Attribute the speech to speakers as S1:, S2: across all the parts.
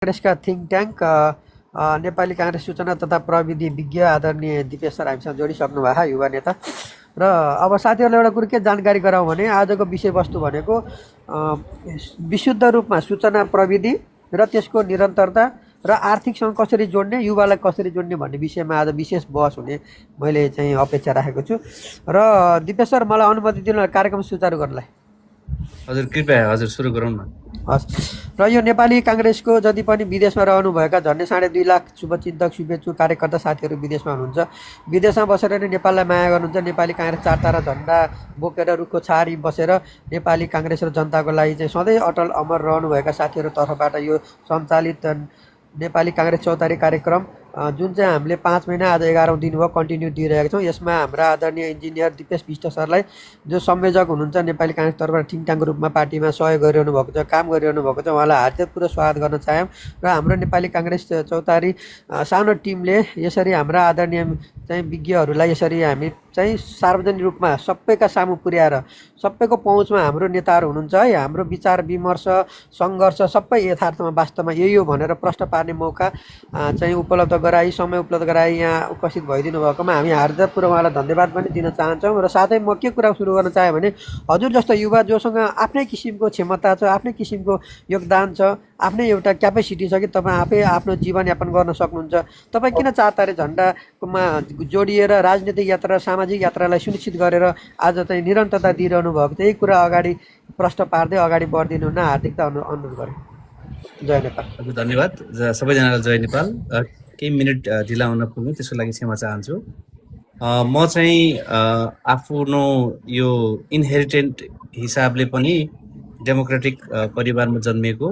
S1: काङ्ग्रेसका think tank Nepali Congress सूचना तथा प्रविधि विज्ञ आदरणीय दिपेश सर हामीसँग जोडिसक्नु भएको युवा नेता र अब साथीहरूलाई एउटा कुरो के जानकारी गराउँ भने आजको विषयवस्तु भनेको विशुद्ध रूपमा सूचना प्रविधि र त्यसको निरन्तरता र आर्थिकसँग कसरी जोड्ने युवालाई कसरी जोड्ने भन्ने विषयमा आज विशेष बहस हुने मैले चाहिँ अपेक्षा राखेको छु र दिपेश सर मलाई अनुमति दिनु कार्यक्रम सुचारू गर्नलाई।
S2: हजुर कृपया हजुर सुरु गरौँ न।
S1: हस् र यो नेपाली काङ्ग्रेसको जति पनि विदेशमा रहनुभएका झन्डै 2.5 लाख शुभचिन्तक शुभेच्छु कार्यकर्ता साथीहरू विदेशमा हुनुहुन्छ। विदेशमा बसेर नै नेपाललाई माया गर्नुहुन्छ। नेपाली काङ्ग्रेस 4 तारा झन्डा बोकेर रुखको छारी बसेर नेपाली काङ्ग्रेस र जनताको लागि चाहिँ सधैँ अटल अमर रहनुभएका साथीहरू तर्फबाट यो सञ्चालित नेपाली काङ्ग्रेस चौतारी कार्यक्रम जुन चाहिँ हामीले 5 महिना आज 11औं दिन भयो कन्टिन्यू दिइरहेका छौँ। यसमा हाम्रा आदरणीय इन्जिनियर दिपेश विष्ट सरलाई जो संयोजक हुनुहुन्छ नेपाली काङ्ग्रेस तर्फबाट थिङ्क ट्याङ्कको रूपमा पार्टीमा सहयोग गरिरहनु भएको छ, काम गरिरहनु भएको छ, उहाँलाई हार्दिकपूर्वक स्वागत गर्न चाह्यौँ। र हाम्रो नेपाली काङ्ग्रेस चौतारी सानो टिमले यसरी हाम्रा आदरणीय चाहिँ विज्ञहरूलाई यसरी हामी चाहिँ सार्वजनिक रूपमा सबैका सामु पुर्याएर सबैको पहुँचमा हाम्रो नेताहरू हुनुहुन्छ है, हाम्रो विचार विमर्श सङ्घर्ष सबै यथार्थमा वास्तवमा यही हो भनेर प्रश्न पार्ने मौका चाहिँ उपलब्ध गराई समय उपलब्ध गराई यहाँ उपस्थित भइदिनु भएकोमा हामी हार्दिकपूर्वक उहाँलाई धन्यवाद पनि दिन चाहन्छौँ। र साथै म के कुरा सुरु गर्न चाहेँ भने हजुर जस्तो युवा जोसँग आफ्नै किसिमको क्षमता छ, आफ्नै किसिमको योगदान छ, आफ्नै एउटा क्यापेसिटी छ कि तपाईँ आफै आफ्नो जीवनयापन गर्न सक्नुहुन्छ। तपाईँ किन 4 तारे झन्डामा जोडिएर राजनीतिक यात्रा सामाजिक यात्रालाई सुनिश्चित गरेर आज चाहिँ निरन्तरता दिइरहनु भएको त्यही कुरा अगाडि प्रश्न पार्दै अगाडि बढिदिनु हुन हार्दिकता अनुरोध गरेँ। जय नेपाल।
S2: हजुर धन्यवाद सबैजनालाई। जय नेपाल। केही मिनट ढिला हुन पुग्यो त्यसको लागि क्षमा चाहन्छु। म चाहिँ आफ्नो यो इनहेरिटेन्ट हिसाबले पनि डेमोक्रेटिक परिवारमा जन्मिएको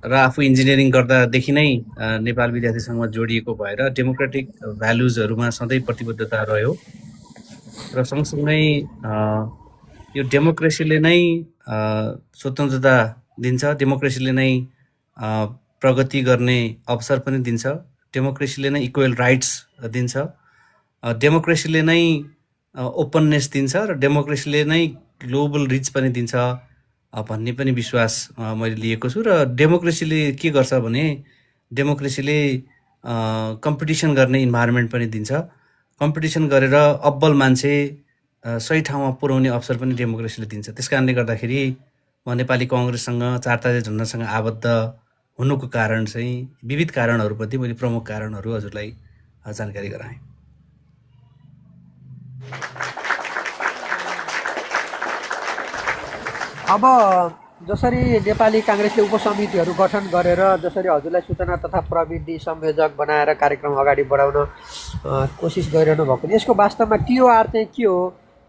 S2: र आफू इन्जिनियरिङ गर्दादेखि नै नेपाल विद्यार्थी सङ्घमा जोडिएको भएर डेमोक्रेटिक भ्यालुजहरूमा सधैँ प्रतिबद्धता रह्यो र सँगसँगै यो डेमोक्रेसीले नै स्वतन्त्रता दिन्छ, डेमोक्रेसीले नै प्रगति गर्ने अवसर पनि दिन्छ, डेमोक्रेसीले नै इक्वल राइट्स दिन्छ, डेमोक्रेसीले नै ओपननेस दिन्छ र डेमोक्रेसीले नै ग्लोबल रिच पनि दिन्छ भन्ने पनि विश्वास मैले लिएको छु। र डेमोक्रेसीले के गर्छ भने डेमोक्रेसीले कम्पिटिसन गर्ने इन्भाइरोमेन्ट पनि दिन्छ, कम्पिटिसन गरेर अब्बल मान्छे सही ठाउँमा पुर्याउने अवसर पनि डेमोक्रेसीले दिन्छ। त्यस कारणले गर्दाखेरि म नेपाली कङ्ग्रेससँग 4 तारे झन्डासँग आबद्ध हुनुको कारण चाहिँ विविध कारणहरूप्रति मैले प्रमुख कारणहरू हजुरलाई जानकारी गराएँ।
S1: अब जसरी नेपाली काङ्ग्रेसले उपसमितिहरू गठन गरेर जसरी हजुरलाई सूचना तथा प्रविधि संयोजक बनाएर कार्यक्रम अगाडि बढाउन कोसिस गरिरहनु भएको यसको वास्तवमा टिओआर चाहिँ के हो,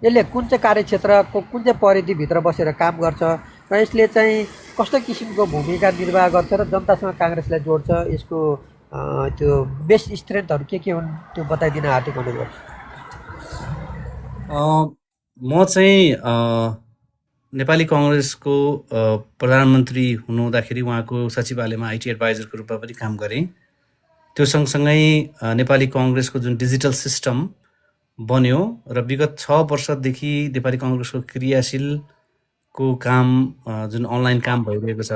S1: यसले कुन चाहिँ कार्यक्षेत्रको कुन चाहिँ परिधिभित्र बसेर काम गर्छ र यसले चाहिँ कस्तो किसिमको भूमिका निर्वाह गर्छ र जनतासँग काङ्ग्रेसलाई जोड्छ, यसको त्यो बेस्ट स्ट्रेन्थहरू के हुन् त्यो बताइदिन हार्दिक अनुरोध गर्छु।
S2: म चाहिँ नेपाली कङ्ग्रेसको प्रधानमन्त्री हुनुहुँदाखेरि उहाँको सचिवालयमा आइटी एडभाइजरको रूपमा पनि काम गरेँ। त्यो सँगसँगै नेपाली कङ्ग्रेसको जुन डिजिटल सिस्टम बन्यो र विगत 6 वर्षदेखि नेपाली कङ्ग्रेसको क्रियाशीलको काम जुन अनलाइन काम भइरहेको छ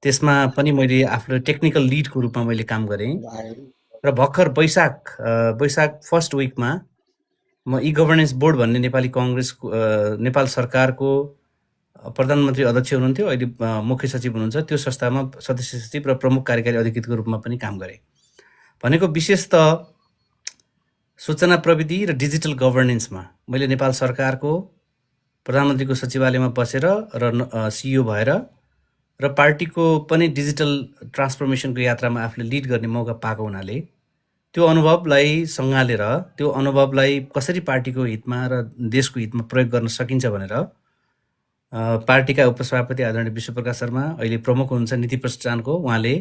S2: त्यसमा पनि मैले आफ्नो टेक्निकल लिडको रूपमा मैले काम गरेँ र भर्खर वैशाख फर्स्ट विकमा म ई गभर्नेन्स बोर्ड भन्ने नेपाली कङ्ग्रेसको नेपाल सरकारको प्रधानमन्त्री अध्यक्ष हुनुहुन्थ्यो, अहिले मुख्य सचिव हुनुहुन्छ, त्यो संस्थामा सदस्य सचिव र प्रमुख कार्यकारी अधिकृतको रूपमा पनि काम गरेँ। भनेको विशेष त सूचना प्रविधि र डिजिटल गभर्नेन्समा मैले नेपाल सरकारको प्रधानमन्त्रीको सचिवालयमा बसेर र सिइओ भएर र पार्टीको पनि डिजिटल ट्रान्सफर्मेसनको यात्रामा आफूले लिड गर्ने मौका पाएको हुनाले त्यो अनुभवलाई सँगालेर त्यो अनुभवलाई कसरी पार्टीको हितमा र देशको हितमा प्रयोग गर्न सकिन्छ भनेर पार्टीका उपसभापति आदरणीय विश्वप्रकाश शर्मा अहिले प्रमुख हुनुहुन्छ नीति प्रतिष्ठानको, उहाँले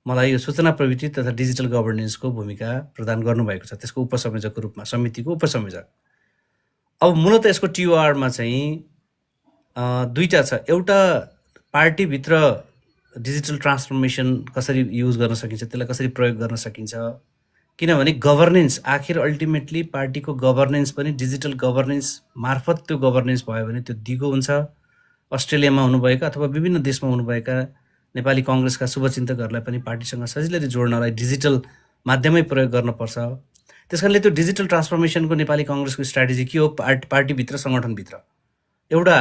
S2: मलाई यो सूचना प्रविधि तथा डिजिटल गभर्नेन्सको भूमिका प्रदान गर्नुभएको छ, त्यसको उपसंयोजकको रूपमा, समितिको उपसंयोजक। अब मूलत यसको टिओआरमा चाहिँ दुईटा छ। एउटा पार्टीभित्र डिजिटल ट्रान्सफर्मेसन कसरी युज गर्न सकिन्छ, त्यसलाई कसरी प्रयोग गर्न सकिन्छ, किनभने गभर्नेन्स आखिर अल्टिमेटली पार्टीको गभर्नेन्स पनि डिजिटल गभर्नेन्स मार्फत त्यो गभर्नेन्स भयो भने त्यो दिगो हुन्छ। अस्ट्रेलियामा हुनुभएका अथवा विभिन्न देशमा हुनुभएका नेपाली कङ्ग्रेसका शुभचिन्तकहरूलाई पनि पार्टीसँग सजिलै जोड्नलाई डिजिटल माध्यमै प्रयोग गर्नुपर्छ। त्यस कारणले त्यो डिजिटल ट्रान्सफर्मेसनको नेपाली कङ्ग्रेसको स्ट्राटेजी के हो? पार्टीभित्र सङ्गठनभित्र एउटा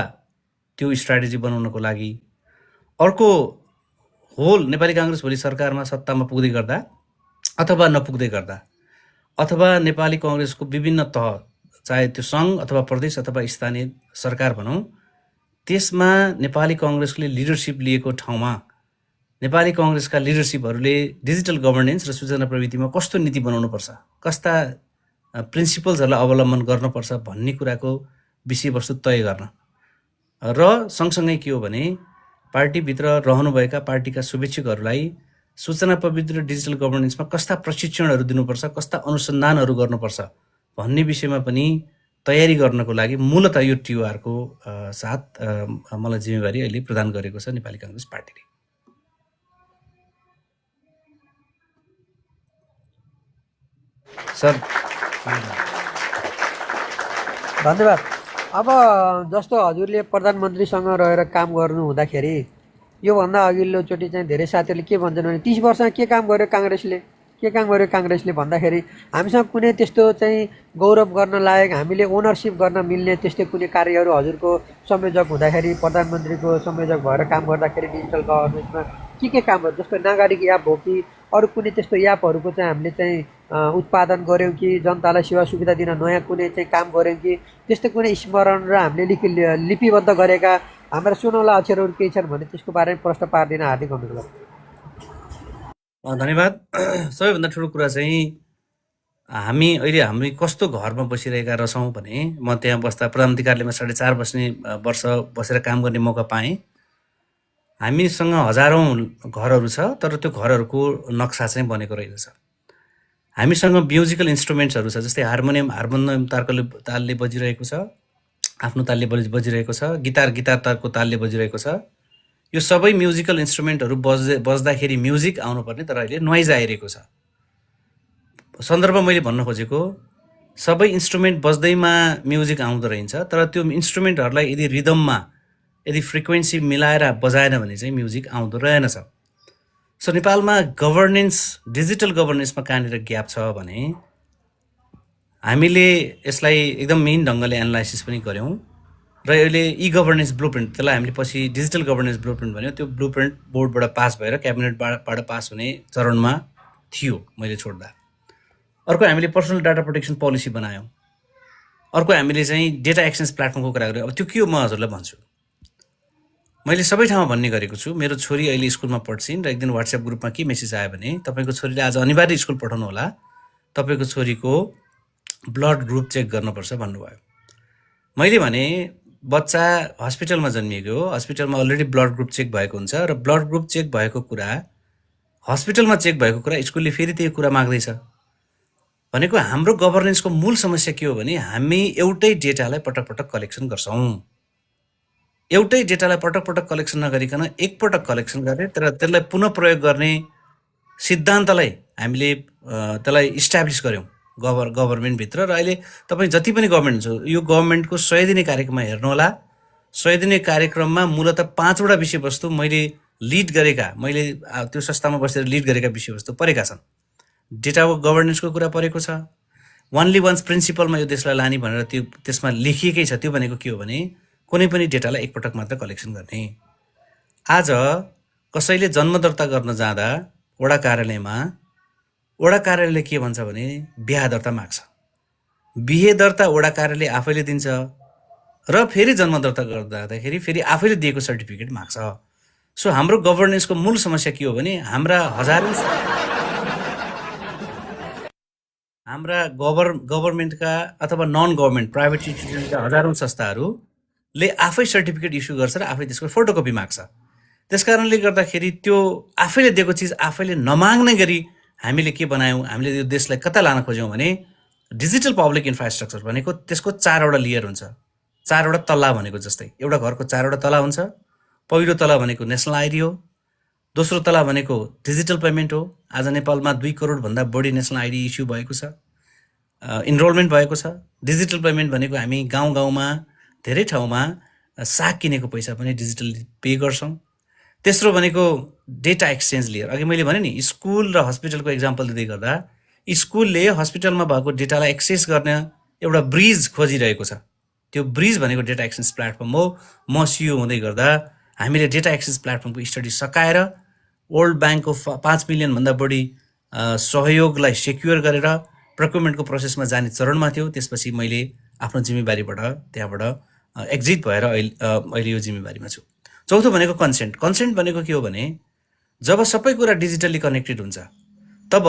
S2: त्यो स्ट्राटेजी बनाउनको लागि। अर्को, होल नेपाली काङ्ग्रेस भोलि सरकारमा सत्तामा पुग्दै गर्दा अथवा नपुग्दै गर्दा अथवा नेपाली कङ्ग्रेसको विभिन्न तह, चाहे त्यो सङ्घ अथवा प्रदेश अथवा स्थानीय सरकार भनौँ, त्यसमा नेपाली कङ्ग्रेसले लिडरसिप लिएको ठाउँमा नेपाली कङ्ग्रेसका लिडरसिपहरूले डिजिटल गभर्नेन्स र सूचना प्रविधिमा कस्तो नीति बनाउनुपर्छ, कस्ता प्रिन्सिपल्सहरूलाई अवलम्बन गर्नुपर्छ भन्ने कुराको विषयवस्तु तय गर्न। र सँगसँगै के हो भने पार्टीभित्र रहनुभएका पार्टीका शुभेच्छुकहरूलाई सूचना प्रविधि र डिजिटल गभर्नेन्समा कस्ता प्रशिक्षणहरू दिनुपर्छ, कस्ता अनुसन्धानहरू गर्नुपर्छ भन्ने विषयमा पनि तयारी गर्नको लागि मूलतः यो टिओआरको साथ मलाई जिम्मेवारी अहिले प्रदान गरेको छ नेपाली काङ्ग्रेस पार्टीले। सर,
S1: धन्यवाद। अब जस्तो हजुरले प्रधानमन्त्रीसँग रहेर काम गर्नु हुँदाखेरि योभन्दा अघिल्लोचोटि चाहिँ धेरै साथीहरूले के भन्छन् भने 30 वर्षमा के काम गर्यो काङ्ग्रेसले भन्दाखेरि हामीसँग कुनै त्यस्तो चाहिँ गौरव गर्न लायक, हामीले ओनरसिप गर्न मिल्ने त्यस्तै कुनै कार्यहरू हजुरको संयोजक हुँदाखेरि, प्रधानमन्त्रीको संयोजक भएर काम गर्दाखेरि डिजिटल गभर्नेन्समा के कामहरू, जस्तो नागरिक एप हो कि अरू कुनै त्यस्तो एपहरूको चाहिँ हामीले चाहिँ उत्पादन गऱ्यौँ कि जनतालाई सेवा सुविधा दिन नयाँ कुनै चाहिँ काम गऱ्यौँ कि त्यस्तो कुनै स्मरण र हामीले लिपिबद्ध गरेका हाम्रा सुनौला अक्षरहरू केही छन् भने त्यसको बारेमा प्रश्न पारिदिन हार्दिक अनुरोध।
S2: धन्यवाद। सबैभन्दा ठुलो कुरा चाहिँ हामी कस्तो घरमा बसिरहेका रहेछौँ भने, म त्यहाँ बस्दा प्रधानमन्त्री कार्यालयमा 4.5 वर्ष बसेर काम गर्ने मौका पाएँ। हामीसँग हजारौँ घरहरू छ, तर त्यो घरहरूको नक्सा चाहिँ बनेको रहेछ। हामीसँग म्युजिकल इन्स्ट्रुमेन्ट्सहरू छ, जस्तै हार्मोनियम तालले बजिरहेको छ, आफ्नो तालले बजिरहेको छ, गिटार तारको तालले बजिरहेको छ। यो सबै म्युजिकल इन्स्ट्रुमेन्टहरू बज्दाखेरि म्युजिक आउनुपर्ने, तर अहिले नोइज आइरहेको छ। सन्दर्भ मैले भन्न खोजेको, सबै इन्स्ट्रुमेन्ट बज्दैमा म्युजिक आउँदो रहेछ, तर त्यो इन्स्ट्रुमेन्टहरूलाई यदि रिदममा, यदि फ्रिक्वेन्सी मिलाएर बजाएन भने चाहिँ म्युजिक आउँदो रहेनछ। सो नेपालमा गभर्नेन्स, डिजिटल गभर्नेन्समा कहाँनिर ग्याप छ भने हामीले यसलाई एकदम मेन ढङ्गले एनालाइसिस पनि गऱ्यौँ र अहिले ई गभर्नेन्स ब्लुप्रिन्ट, त्यसलाई हामीले पछि डिजिटल गभर्नेन्स ब्लुप्रिन्ट भन्यो, त्यो ब्लुप्रिन्ट बोर्डबाट पास भएर क्याबिनेटबाट पास हुने चरणमा थियो मैले छोड्दा। अर्को, हामीले पर्सनल डाटा प्रोटेक्सन पोलिसी बनायौँ। अर्को, हामीले चाहिँ डेटा एक्सचेन्ज प्लेटफर्मको कुरा गऱ्यौँ। अब त्यो के हो म हजुरलाई भन्छु। मैले सबै ठाउँमा भन्ने गरेको छु। मेरो छोरी अहिले स्कुलमा पढ्छिन् र एक दिन व्हाट्सएप ग्रुपमा के मेसेज आयो भने, तपाईँको छोरीले आज अनिवार्य स्कुल पठाउनु होला, तपाईँको छोरीको ब्लड ग्रुप चेक गर्नुपर्छ भन्नुभयो। मैले भने बच्चा हस्पिटलमा जन्मिएको हो, हस्पिटलमा अलरेडी ब्लड ग्रुप चेक भएको हुन्छ र ब्लड ग्रुप चेक भएको कुरा, हस्पिटलमा चेक भएको कुरा स्कुलले फेरि त्यही कुरा माग्दैछ भनेको हाम्रो गभर्नेन्सको मूल समस्या के हो भने हामी एउटै डेटालाई पटक पटक कलेक्सन गर्छौँ। एउटै डेटालाई पटक पटक कलेक्सन नगरिकन एकपटक कलेक्सन गर्ने, तर त्यसलाई पुनः प्रयोग गर्ने सिद्धान्तलाई हामीले त्यसलाई इस्टाब्लिस गऱ्यौँ गभर्मेन्टभित्र। र अहिले तपाईँ जति पनि गभर्मेन्ट छ, यो गभर्मेन्टको 100 दिने कार्यक्रममा हेर्नुहोला। 100 दिने कार्यक्रममा मूलतः 5वटा विषयवस्तु मैले त्यो संस्थामा बसेर लिड गरेका विषयवस्तु परेका छन्। डेटा गभर्नेन्सको कुरा परेको छ, वानली वान्स प्रिन्सिपलमा यो देशलाई लाने भनेर त्यसमा लेखिएकै छ। त्यो भनेको के हो भने कुनै पनि डेटालाई एकपटक मात्र कलेक्सन गर्ने। आज कसैले जन्म दर्ता गर्न जाँदा वडा कार्यालयले के भन्छ भने बिहा दर्ता माग्छ। बिहे दर्ता वडा कार्यालय आफैले दिन्छ र फेरि जन्म दर्ता गर्दाखेरि फेरि आफैले दिएको सर्टिफिकेट माग्छ। सो हाम्रो गभर्नेन्सको मूल समस्या के हो भने हाम्रा गभर्मेन्टका अथवा नन गभर्मेन्ट प्राइभेट इन्स्टिट्युसनका हजारौँ संस्थाहरूले आफै सर्टिफिकेट इस्यु गर्छ र आफै त्यसको फोटोकपी माग्छ। त्यसकारणले गर्दाखेरि त्यो आफैले दिएको चिज आफैले नमाग्ने गरी हामीले के बनायौँ, हामीले यो देशलाई कता लान खोज्यौँ भने डिजिटल पब्लिक इन्फ्रास्ट्रक्चर भनेको त्यसको 4वटा लेयर हुन्छ, 4वटा तल्ला भनेको जस्तै एउटा घरको 4वटा तला हुन्छ। पहिलो तला भनेको नेसनल आइडी हो, दोस्रो तला भनेको डिजिटल पेमेन्ट हो। आज नेपालमा 2 करोडभन्दा बढी नेसनल आइडी इस्यु भएको छ, इनरोलमेन्ट भएको छ। डिजिटल पेमेन्ट भनेको हामी गाउँमा धेरै ठाउँमा साग किनेको पैसा पनि डिजिटल पे गर्छौँ। तेस्रो भनेको डेटा एक्सचेन्ज लेयर। अघि मैले भने नि स्कुल र हस्पिटलको इक्जाम्पल दिँदै गर्दा स्कुलले हस्पिटलमा भएको डेटालाई एक्सेस गर्ने एउटा ब्रिज खोजिरहेको छ। त्यो ब्रिज भनेको डेटा एक्सचेन्ज प्लेटफर्म हो। म सिइओ हुँदै गर्दा हामीले डेटा एक्सचेन्ज प्लेटफर्मको स्टडी सकाएर वर्ल्ड ब्याङ्कको 5 मिलियनभन्दा बढी सहयोगलाई सेक्योर गरेर प्रोक्युरमेन्टको प्रोसेसमा जाने चरणमा थियो। त्यसपछि मैले आफ्नो जिम्मेवारीबाट त्यहाँबाट एक्जिट भएर अहिले यो जिम्मेवारीमा छु। चौथो भनेको कन्सेन्ट। कन्सेन्ट भनेको के हो भने जब सबै कुरा डिजिटल्ली कनेक्टेड हुन्छ तब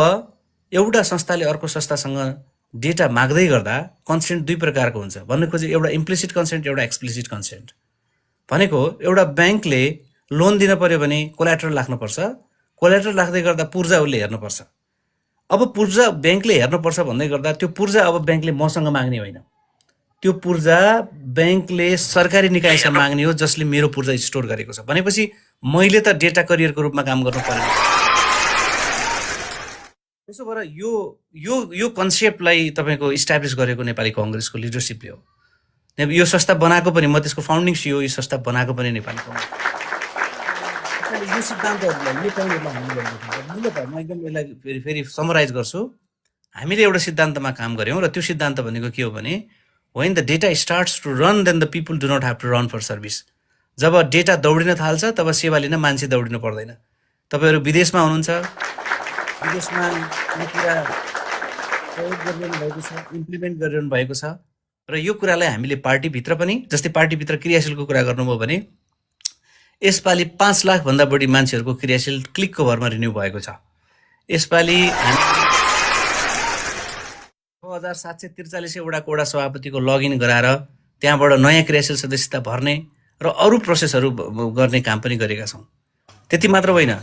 S2: एउटा संस्थाले अर्को संस्थासँग डेटा माग्दै गर्दा कन्सेन्ट दुई प्रकारको हुन्छ। भन्नु खोजे एउटा इम्प्लिसिट कन्सेन्ट, एउटा एक्सप्लिसिट कन्सेन्ट। भनेको एउटा ब्याङ्कले लोन दिन पर्यो भने कोल्याट्रल राख्नुपर्छ। कोल्याट्रल राख्दै गर्दा पूर्जा उसले हेर्नुपर्छ। अब पूर्जा ब्याङ्कले हेर्नुपर्छ भन्दै गर्दा त्यो पूर्जा अब ब्याङ्कले मसँग माग्ने होइन, त्यो पूर्जा ब्याङ्कले सरकारी निकायसँग माग्ने हो जसले मेरो पूर्जा स्टोर गरेको छ। भनेपछि मैले त डेटा करियरको रूपमा काम गर्नु पर्यो। त्यसो भएर यो यो यो कन्सेप्टलाई तपाईँको इस्टाब्लिस गरेको नेपाली कङ्ग्रेसको लिडरसिपले हो। यो संस्था बनाएको पनि, म त्यसको फाउन्डिङ सिइओ, यो संस्था बनाएको पनि नेपाली कङ्ग्रेस। यो सिद्धान्तहरूलाई म एकदम यसलाई फेरि समराइज गर्छु। हामीले एउटा सिद्धान्तमा काम गऱ्यौँ र त्यो सिद्धान्त भनेको के हो भने when the data starts to run then the people do not have to run for service। जब डेटा दौडिन थाल्छ तब सेवा लिन मान्छे दौडिनु पर्दैन। तपाईँहरू विदेशमा हुनुहुन्छ, विदेशमा यो कुरा प्रयोग गरिरहनु भएको छ, इम्प्लिमेन्ट गरिरहनु भएको छ र यो कुरालाई हामीले पार्टीभित्र पनि, जस्तै पार्टीभित्र क्रियाशीलको कुरा गर्नुभयो भने यसपालि 5 लाखभन्दा बढी मान्छेहरूको क्रियाशील क्लिकको भरमा रिन्यू भएको छ। यसपालि 6743 वडा सभापतिको लगइन गराएर त्यहाँबाट नयाँ क्रियाशील सदस्यता भर्ने र अरू प्रोसेसहरू गर्ने काम पनि गरेका छौँ। त्यति मात्र होइन,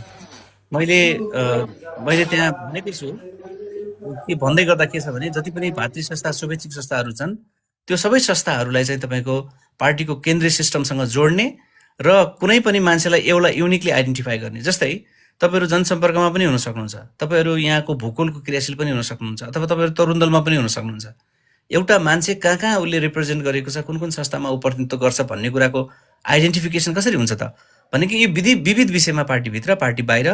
S2: मैले त्यहाँ भनेको छु के भन्दै गर्दा के छ भने जति पनि भातृ संस्था, शुभेच्छिक संस्थाहरू छन् त्यो सबै संस्थाहरूलाई चाहिँ तपाईँको पार्टीको केन्द्रीय सिस्टमसँग जोड्ने र कुनै पनि मान्छेलाई एउटा युनिकली आइडेन्टिफाई गर्ने। जस्तै तपाईँहरू जनसम्पर्कमा पनि हुन सक्नुहुन्छ, तपाईँहरू यहाँको भूगोलको क्रियाशील पनि हुन सक्नुहुन्छ, अथवा तपाईँहरू तरुण दलमा पनि हुन सक्नुहुन्छ। एउटा मान्छे कहाँ कहाँ उसले रिप्रेजेन्ट गरेको छ, कुन कुन संस्थामा ऊ प्रतिनिधित्व गर्छ भन्ने कुराको आइडेन्टिफिकेसन कसरी हुन्छ त भनेको यो विविध विषयमा पार्टीभित्र, पार्टी बाहिर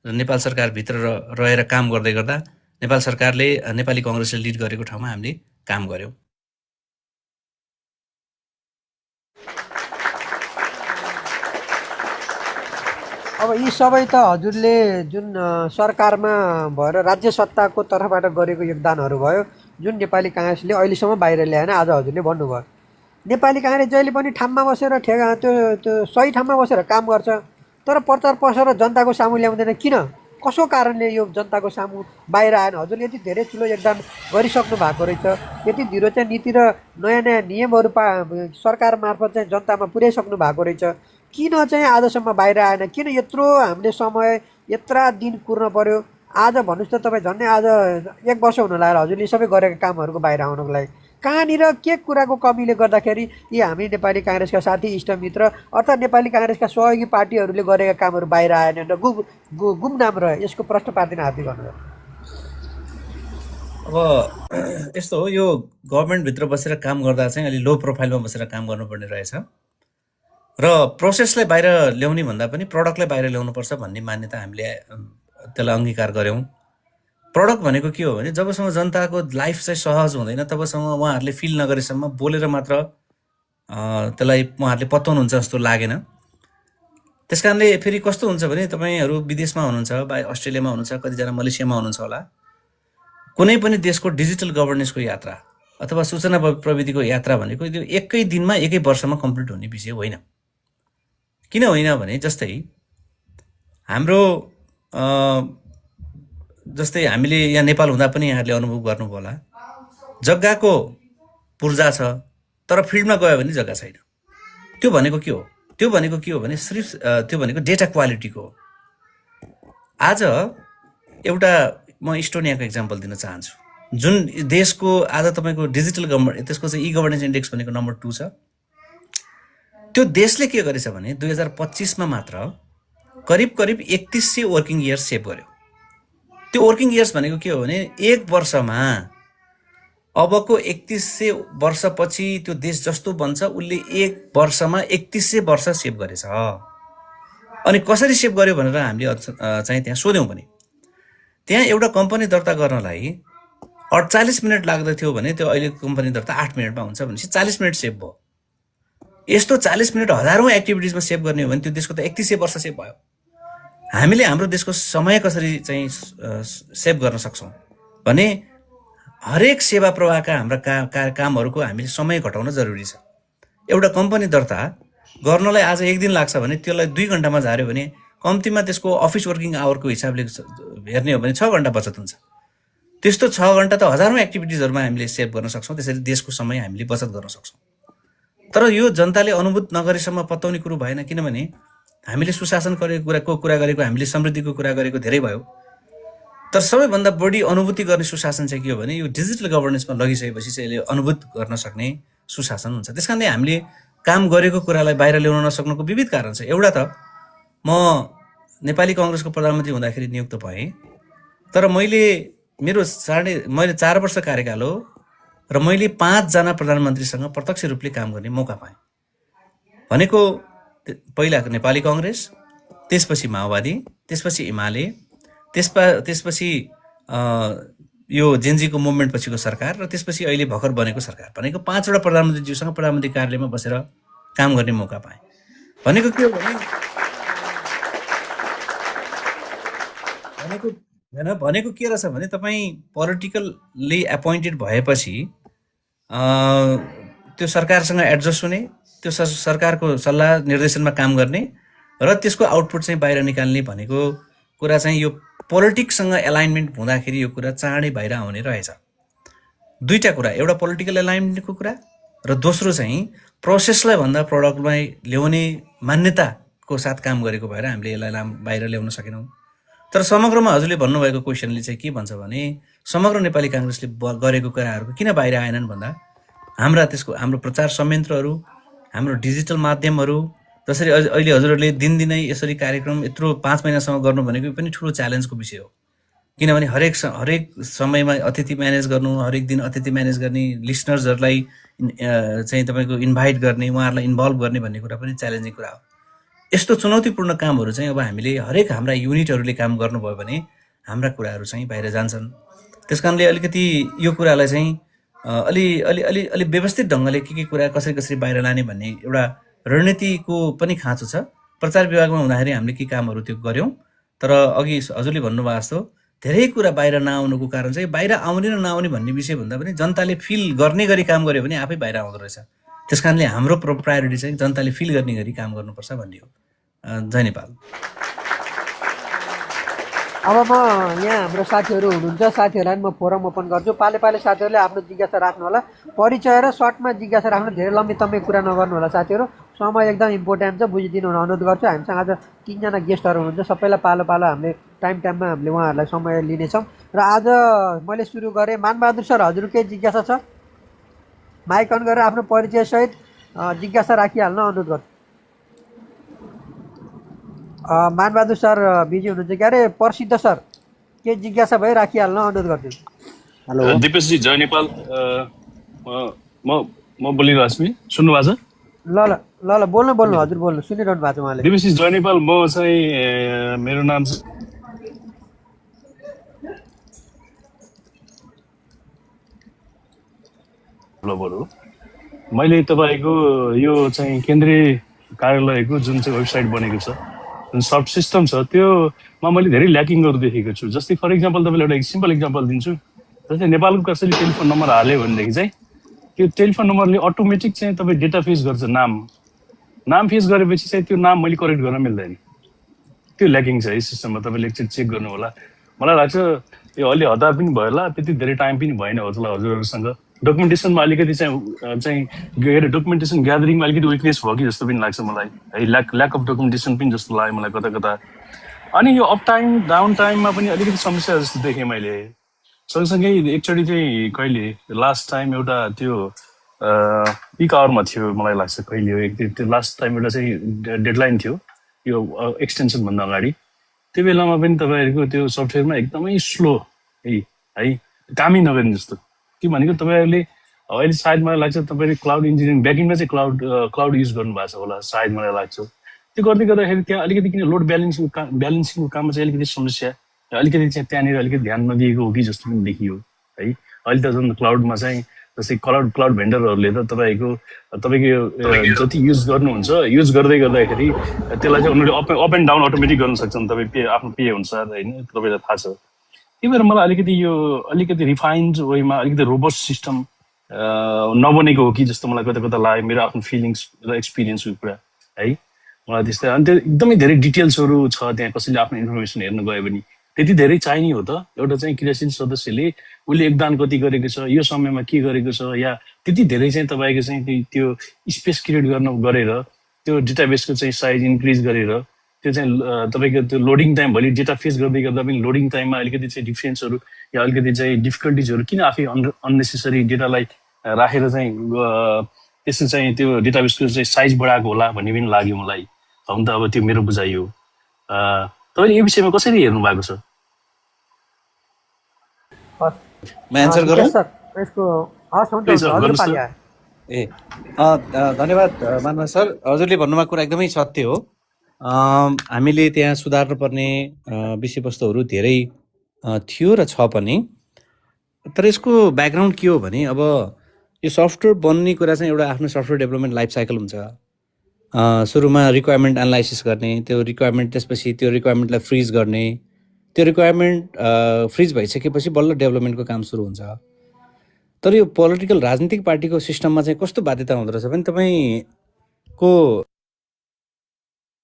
S2: र नेपाल सरकारभित्र रहेर काम गर्दै गर्दा नेपाल सरकारले नेपाली कङ्ग्रेसले लिड गरेको ठाउँमा हामीले काम गऱ्यौँ।
S1: अब यी सबै त हजुरले जुन सरकारमा भएर राज्य सत्ताको तर्फबाट गरेको योगदानहरू भयो, जुन नेपाली काङ्ग्रेसले अहिलेसम्म बाहिर ल्याएन। आज हजुरले भन्नुभयो नेपाली काङ्ग्रेस जहिले पनि ठाउँमा बसेर त्यो सही ठाउँमा बसेर काम गर्छ, तर प्रचार प्रसार जनताको सामु ल्याउँदैन। किन, कसो कारणले यो जनताको सामु बाहिर आएन? हजुरले यति धेरै ठुलो योगदान गरिसक्नु भएको रहेछ, यति ढिलो चाहिँ नीति र नयाँ नयाँ नियमहरू सरकार मार्फत चाहिँ जनतामा पुर्याइसक्नु भएको रहेछ, किन चाहिँ आजसम्म बाहिर आएन? किन यत्रो हामीले समय यत्रा दिन कुर्न पर्यो? आज भन्नुहोस् त, तपाईँ झन्डै आज 1 वर्ष हुन लाग्यो हजुरले सबै गरेका कामहरूको बाहिर आउनको लागि। कहाँनिर के कुराको कमीले गर्दाखेरि यी हामी नेपाली काङ्ग्रेसका साथी, इष्टमित्र अर्थात् नेपाली काङ्ग्रेसका सहयोगी पार्टीहरूले गरेका कामहरू बाहिर आएन र गुमनाम रह्यो? यसको प्रश्न पार्दिन हार्दिक गर्नुभयो।
S2: अब यस्तो हो, यो गभर्मेन्टभित्र बसेर काम गर्दा चाहिँ अलि लो प्रोफाइलमा बसेर काम गर्नुपर्ने रहेछ र प्रोसेसलाई बाहिर ल्याउने भन्दा पनि प्रडक्टलाई बाहिर ल्याउनुपर्छ भन्ने मान्यता हामीले त्यसलाई अङ्गीकार गऱ्यौँ। प्रडक्ट भनेको के हो भने जबसम्म जनताको लाइफ चाहिँ सहज हुँदैन तबसम्म उहाँहरूले फिल नगरेसम्म बोलेर मात्र त्यसलाई उहाँहरूले पत्याउनुहुन्छ जस्तो लागेन। त्यस कारणले फेरि कस्तो हुन्छ भने तपाईँहरू विदेशमा हुनुहुन्छ, अस्ट्रेलियामा हुनुहुन्छ, कतिजना मलेसियामा हुनुहुन्छ होला, कुनै पनि देशको डिजिटल गभर्नेन्सको यात्रा अथवा सूचना प्रविधिको यात्रा भनेको त्यो एकै दिनमा, एकै वर्षमा कम्प्लिट हुने विषय होइन। किन होइन भने जस्तै हाम्रो जस्तै हामीले यहाँ नेपाल हुँदा पनि यहाँहरूले अनुभव गर्नुभयो होला, जग्गाको पूर्जा छ तर फिल्डमा गयो भने जग्गा छैन। त्यो भनेको के हो? त्यो भनेको के हो भने सिर्फ त्यो भनेको डेटा क्वालिटीको हो। आज एउटा म इस्टोनियाको इक्जाम्पल दिन चाहन्छु, जुन देशको आज तपाईँको डिजिटल गभर्मेन्ट, त्यसको चाहिँ ई-गभर्नेन्स इन्डेक्स भनेको नम्बर 2 छ। त्यो देशले के गरेछ भने 2025मा मात्र करिब 3100 वर्किङ इयर्स सेभ गर्यो। त्यो वर्किङ इयर्स भनेको के हो भने 1 वर्षमा अबको 3100 वर्षपछि त्यो देश जस्तो बन्छ उसले 1 वर्षमा 3100 वर्ष सेभ गरेछ। अनि कसरी सेभ गर्यो भनेर हामीले चाहिँ त्यहाँ सोध्यौँ भने त्यहाँ एउटा कम्पनी दर्ता गर्नलाई 48 मिनट लाग्दथ्यो भने त्यो अहिले कम्पनी दर्ता 8 मिनटमा हुन्छ भनेपछि 40 मिनट सेभ भयो। यस्तो 40 मिनट हजारौँ एक्टिभिटिजमा सेभ गर्ने हो भने त्यो देशको त 3100 वर्ष सेभ भयो। हामीले हाम्रो देशको समय कसरी चाहिँ सेभ गर्न सक्छौँ भने हरेक सेवा प्रवाहका हाम्रा कामहरूको हामीले समय घटाउन जरुरी छ। एउटा कम्पनी दर्ता गर्नलाई आज 1 दिन लाग्छ भने त्यसलाई 2 घण्टामा झार्यो भने कम्तीमा त्यसको अफिस वर्किङ आवरको हिसाबले हेर्ने हो भने 6 घण्टा बचत हुन्छ। त्यस्तो 6 घण्टा त हजारौँ एक्टिभिटिजहरूमा हामीले सेभ गर्न सक्छौँ। त्यसरी देशको समय हामीले बचत गर्न सक्छौँ। तर यो जनताले अनुभूत नगरेसम्म पत्याउने कुरो भएन, किनभने हामीले सुशासन गरेको कुरा गरेको, हामीले समृद्धिको कुरा गरेको धेरै भयो। तर सबैभन्दा बढी अनुभूति गर्ने सुशासन चाहिँ के हो भने यो डिजिटल गभर्नेन्समा लगिसकेपछि चाहिँ यसले अनुभूत गर्न सक्ने सुशासन हुन्छ। त्यसकारणले हामीले काम गरेको कुरालाई बाहिर ल्याउन नसक्नुको विविध कारण छ। एउटा त म नेपाली कङ्ग्रेसको प्रधानमन्त्री हुँदाखेरि नियुक्त भएँ, तर मैले 4 वर्ष कार्यकाल हो र मैले 5 जना प्रधानमन्त्रीसँग प्रत्यक्ष रूपले काम गर्ने मौका पाएँ। भनेको पहिला नेपाली कङ्ग्रेस, त्यसपछि माओवादी, त्यसपछि एमाले, त्यसपछि यो जेनजीको मुभमेन्ट पछिको सरकार र त्यसपछि अहिले भर्खर बनेको सरकार, भनेको 5 वटा प्रधानमन्त्रीज्यूसँग प्रधानमन्त्री कार्यालयमा बसेर काम गर्ने मौका पाएँ। भनेको के हो भने भनेको के रहेछ भने तपाईँ पोलिटिकल्ली एपोइन्टेड भएपछि त्यो सरकारसँग एडजस्ट हुने, त्यो सरकारको सल्लाह निर्देशनमा काम गर्ने र त्यसको आउटपुट चाहिँ बाहिर निकाल्ने भनेको कुरा चाहिँ यो पोलिटिक्ससँग एलाइनमेन्ट हुँदाखेरि यो कुरा चाँडै बाहिर आउने रहेछ। दुईटा कुरा, एउटा पोलिटिकल एलाइनमेन्टको कुरा र दोस्रो चाहिँ प्रोसेसलाई भन्दा प्रडक्टलाई ल्याउने मान्यताको साथ काम गरेको भएर हामीले यसलाई बाहिर ल्याउन सकेनौँ। तर समग्रमा हजुरले भन्नुभएको क्वेसनले चाहिँ के भन्छ भने समग्र नेपाली काङ्ग्रेसले गरेको कुराहरूको किन बाहिर आएनन् भन्दा हाम्रो प्रचार संयन्त्रहरू, हाम्रो डिजिटल माध्यमहरू, जसरी अहिले हजुरहरूले दिनदिनै यसरी कार्यक्रम यत्रो 5 महिनासम्म गर्नु भनेको पनि ठुलो च्यालेन्जको विषय हो। किनभने हरेक समयमा अतिथि म्यानेज गर्नु, हरेक दिन अतिथि म्यानेज गर्ने, लिसनर्सहरूलाई चाहिँ तपाईँको इन्भाइट गर्ने, उहाँहरूलाई इन्भल्भ गर्ने भन्ने कुरा पनि च्यालेन्जिङ कुरा हो। यस्तो चुनौतीपूर्ण कामहरू चाहिँ अब हामीले हरेक हाम्रा युनिटहरूले काम गर्नुभयो भने हाम्रा कुराहरू चाहिँ बाहिर जान्छन्। त्यसकारणले अलिकति यो कुरालाई चाहिँ अलि व्यवस्थित ढङ्गले के कुरा कसरी बाहिर लाने भन्ने एउटा रणनीतिको पनि खाँचो छ। प्रचार विभागमा हुँदाखेरि हामीले के कामहरू त्यो गऱ्यौँ, तर अघि हजुरले भन्नुभएको जस्तो धेरै कुरा बाहिर नआउनुको कारण चाहिँ बाहिर आउने र नआउने भन्ने विषयभन्दा पनि जनताले फिल गर्ने गरी काम गर्यो भने आफै बाहिर आउँदो रहेछ। त्यसकारणले हाम्रो प्रायोरिटी चाहिँ जनताले फिल गर्ने गरी काम गर्नुपर्छ भन्ने हो। जय नेपाल।
S1: अब म यहाँ हाम्रो साथीहरू हुनुहुन्छ, साथीहरूलाई म फोरम ओपन गर्छु। पाले साथीहरूले आफ्नो जिज्ञासा राख्नु होला। परिचय र सर्टमा जिज्ञासा राख्नु, धेरै लम्बी कुरा नगर्नु होला साथीहरू। समय एकदम इम्पोर्टेन्ट छ, बुझिदिनु हुन अनुरोध गर्छु। हामीसँग आज 3 जना गेस्टहरू हुनुहुन्छ। सबैलाई पालो हामीले टाइममा हामीले उहाँहरूलाई समय लिनेछौँ। र आज मैले सुरु गरेँ। मानबहादुर सर, हजुर के जिज्ञासा छ? माइक अन गरेर आफ्नो परिचयसहित जिज्ञासा राखिहाल्न अनुरोध गर्छु। मानबहादुर सर बिजी हुनुहुन्छ क्या अरे? प्रसिद्ध सर के जिज्ञासा भयो राखिहाल्न अनुरोध गर्छु।
S3: हेलो दिपेशजी, जय नेपाल। म बोलिरहेको छु, सुन्नु भएको छ?
S1: ल बोल्नु हजुर बोल्नु, सुनिरहनु भएको छ उहाँले।
S3: दिपेशजी जय नेपाल। म चाहिँ मेरो नाम मैले तपाईँको यो चाहिँ केन्द्रीय कार्यालयको जुन चाहिँ वेबसाइट बनेको छ, जुन सर्ट सिस्टम छ, त्योमा मैले धेरै ल्याकिङहरू देखेको छु। जस्तै फर इक्जाम्पल तपाईँले एउटा सिम्पल इक्जाम्पल दिन्छु। जस्तै नेपालको कसैले टेलिफोन नम्बर हाल्यो भनेदेखि चाहिँ त्यो टेलिफोन नम्बरले अटोमेटिक चाहिँ तपाईँ डेटा फेस गर्छ, नाम फेस गरेपछि चाहिँ त्यो नाम मैले करेक्ट गर्न मिल्दैन। त्यो ल्याकिङ छ यस सिस्टममा, तपाईँले एकचोटि चेक गर्नु होला। मलाई लाग्छ यो अलि हतार पनि भयो होला, त्यति धेरै टाइम पनि भएन होला हजुरहरूसँग। डकुमेन्टेसनमा अलिकति चाहिँ डकुमेन्टेसन ग्यादरिङमा अलिकति विकनेस भयो कि जस्तो पनि लाग्छ मलाई है। ल्याक अफ डकुमेन्टेसन पनि जस्तो लाग्यो मलाई कता। अनि यो अप टाइम डाउन टाइममा पनि अलिकति समस्या जस्तो देखेँ मैले। सँगसँगै एकचोटि चाहिँ कहिले लास्ट टाइम एउटा त्यो पिक आवरमा थियो मलाई लाग्छ, कहिले हो त्यो लास्ट टाइम एउटा चाहिँ डेडलाइन थियो यो एक्सटेन्सनभन्दा अगाडि। त्यो बेलामा पनि तपाईँहरूको त्यो सफ्टवेयरमा एकदमै स्लो है कामै नगर्ने जस्तो। के भनेको तपाईँहरूले अहिले सायद मलाई लाग्छ तपाईँले क्लाउड इन्जिनियरिङ ब्याकिङमा चाहिँ क्लाउड युज गर्नुभएको छ होला सायद मलाई लाग्छ। त्यो गर्दै गर्दाखेरि त्यहाँ अलिकति किन लोड ब्यालेन्सिङको काममा चाहिँ अलिकति समस्या अलिकति चाहिँ त्यहाँनिर अलिकति ध्यान नदिएको हो कि जस्तो पनि देखियो है। अहिले त झन् क्लाउडमा चाहिँ जस्तै क्लाउड भेन्डरहरूले त तपाईँको जति युज गर्नुहुन्छ युज गर्दै गर्दाखेरि त्यसलाई चाहिँ उनीहरूले अप एन्ड डाउन अटोमेटिक गर्न सक्छन् तपाईँ आफ्नो पे अनुसार होइन, तपाईँलाई थाहा छ। त्यही भएर मलाई अलिकति रिफाइन्ड वेमा अलिकति रोबस्ट सिस्टम नबनेको हो कि जस्तो मलाई कता कता लाग्यो, मेरो आफ्नो फिलिङ्स र एक्सपिरियन्सको कुरा है। मलाई त्यस्तै अनि त्यो एकदमै धेरै डिटेल्सहरू छ त्यहाँ, कसैले आफ्नो इन्फर्मेसन हेर्न गयो भने त्यति धेरै चाहिने हो त। एउटा चाहिँ क्रियाशील सदस्यले उसले योगदान कति गरेको छ, यो समयमा के गरेको छ, या त्यति धेरै चाहिँ तपाईँको चाहिँ त्यो स्पेस क्रिएट गरेर त्यो डेटाबेसको चाहिँ साइज इन्क्रिज गरेर त्यो चाहिँ तपाईँको त्यो लोडिङ टाइम, भोलि डेटा फेस गर्दै गर्दा पनि लोडिङ टाइममा अलिकति चाहिँ डिफरेन्सहरू या अलिकति चाहिँ डिफिकल्टिजहरू किन आफै अननेसेसरी डेटालाई राखेर चाहिँ त्यसो चाहिँ त्यो डेटाबेसको चाहिँ साइज बढाएको होला भन्ने पनि लाग्यो मलाई। हुन त अब त्यो मेरो बुझाइ हो। तपाईँले यो विषयमा कसरी हेर्नु भएको छ?
S2: म एन्सर गरौँ? ए धन्यवाद मानव सर, हजुरले भन्नुभएको कुरा एकदमै सत्य हो। हामीले त्यहाँ सुधार्नुपर्ने विषयवस्तुहरू धेरै थियो र छ पनि, तर यसको ब्याकग्राउन्ड के हो भने अब यो सफ्टवेयर बन्ने कुरा चाहिँ एउटा आफ्नो सफ्टवेयर डेभलपमेन्ट लाइफ साइकल हुन्छ। सुरुमा रिक्वायरमेन्ट एनालाइसिस गर्ने, त्यो रिक्वायरमेन्ट त्यसपछि त्यो रिक्वायरमेन्टलाई फ्रिज गर्ने, त्यो रिक्वायरमेन्ट फ्रिज भइसकेपछि बल्ल डेभलपमेन्टको काम सुरु हुन्छ। तर यो पोलिटिकल राजनीतिक पार्टीको सिस्टममा चाहिँ कस्तो बाध्यता हुँदो रहेछ भने तपाईँको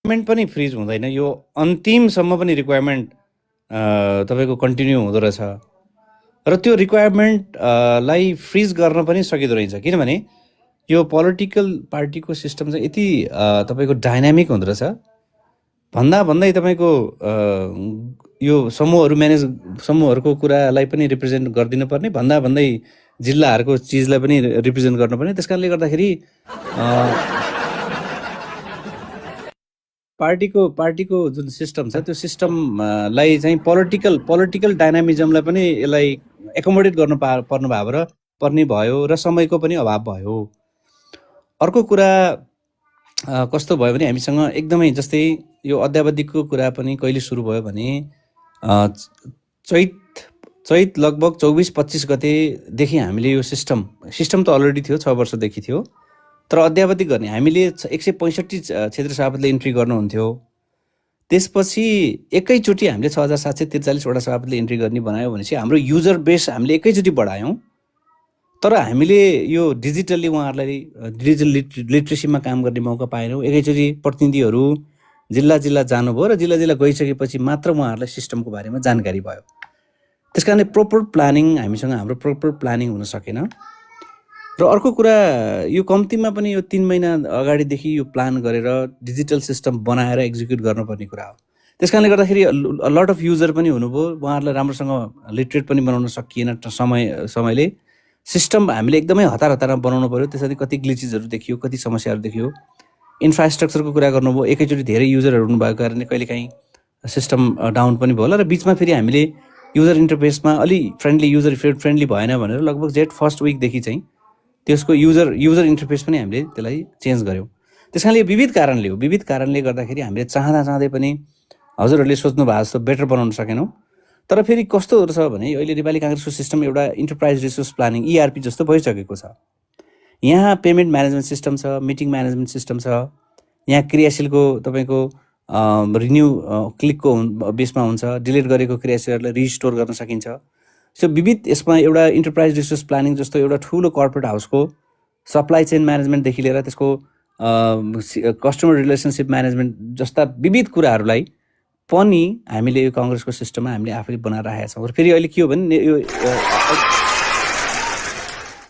S2: रिक्वायरमेन्ट पनि फ्रिज हुँदैन, यो अन्तिमसम्म पनि रिक्वायरमेन्ट तपाईँको कन्टिन्यू हुँदो रहेछ र त्यो रिक्वायरमेन्टलाई फ्रिज गर्न पनि सकिँदो रहेछ। किनभने यो पोलिटिकल पार्टीको सिस्टम चाहिँ यति तपाईँको डाइनामिक हुँदो रहेछ, भन्दै तपाईँको यो समूहहरूको कुरालाई पनि रिप्रेजेन्ट गरिदिनु पर्ने, भन्दै जिल्लाहरूको चिजलाई पनि रिप्रेजेन्ट गर्नुपर्ने। त्यस कारणले गर्दाखेरि पार्टीको जुन सिस्टम छ त्यो सिस्टमलाई चाहिँ पोलिटिकल डाइनामिजमलाई पनि यसलाई एकोमोडेट गर्नु पर्ने भयो र समयको पनि अभाव भयो। अर्को कुरा कस्तो भयो भने हामीसँग एकदमै जस्तै यो अद्यावधिकको कुरा पनि कहिले सुरु भयो भने चैत लगभग 24-25 गतेदेखि हामीले यो सिस्टम त अलरेडी थियो, 6 वर्षदेखि थियो, तर अद्यावधिक गर्ने हामीले 165 क्षेत्र सभापतिले इन्ट्री गर्नुहुन्थ्यो। त्यसपछि एकैचोटि हामीले 6743 वटा सभापतिले इन्ट्री गर्ने बनायो भनेपछि हाम्रो युजर बेस हामीले एकैचोटि बढायौँ। तर हामीले यो डिजिटल्ली उहाँहरूलाई डिजिटल लिट्रेसीमा काम गर्ने मौका पाएनौँ। एकैचोटि प्रतिनिधिहरू जिल्ला जानुभयो र जिल्ला गइसकेपछि मात्र उहाँहरूलाई सिस्टमको बारेमा जानकारी भयो। त्यस कारणले हाम्रो प्रोपर प्लानिङ हुन सकेन। र अर्को कुरा यो कम्तीमा पनि यो 3 महिना अगाडिदेखि यो प्लान गरेर डिजिटल सिस्टम बनाएर एक्जिक्युट गर्नुपर्ने कुरा हो। त्यस कारणले गर्दाखेरि लट अफ युजर पनि हुनुभयो, उहाँहरूलाई राम्रोसँग लिटरेट पनि बनाउन सकिएन समयले। सिस्टम हामीले एकदमै हतारमा बनाउनु पऱ्यो, त्यसरी कति ग्लिचेसहरू देखियो, कति समस्याहरू देखियो। इन्फ्रास्ट्रक्चरको कुरा गर्नुभयो, एकैचोटि धेरै युजरहरू हुनुभएको कारणले कहिलेकाहीँ सिस्टम डाउन पनि भयो होला र बिचमा फेरि हामीले युजर इन्टरफेसमा अलि युजर फ्रेन्डली भएन भनेर लगभग फर्स्ट विकदेखि चाहिँ त्यसको युजर इन्टरफेस पनि हामीले त्यसलाई चेन्ज गऱ्यौँ। त्यस कारणले विविध कारणले गर्दाखेरि हामीले चाहँदै पनि हजुरहरूले सोच्नु भएको जस्तो बेटर बनाउन सकेनौँ। तर फेरि कस्तो छ भने अहिले नेपाली काङ्ग्रेसको सिस्टम एउटा इन्टरप्राइज रिसोर्स प्लानिङ ERP जस्तो भइसकेको छ। यहाँ पेमेन्ट म्यानेजमेन्ट सिस्टम छ, मिटिङ म्यानेजमेन्ट सिस्टम छ, यहाँ क्रियाशीलको तपाईँको रिन्यू क्लिकको बेसमा हुन्छ, डिलिट गरेको क्रियाशीलहरूलाई रिस्टोर गर्न सकिन्छ। सो विविध यसमा एउटा इन्टरप्राइज रिसोर्स प्लानिङ जस्तो एउटा ठुलो कर्पोरेट हाउसको सप्लाई चेन म्यानेजमेन्टदेखि लिएर त्यसको कस्टमर रिलेसनसिप म्यानेजमेन्ट जस्ता विविध कुराहरूलाई पनि हामीले यो काङ्ग्रेसको सिस्टममा हामीले आफैले बनाएर राखेका छौँ। र फेरि अहिले के हो भने यो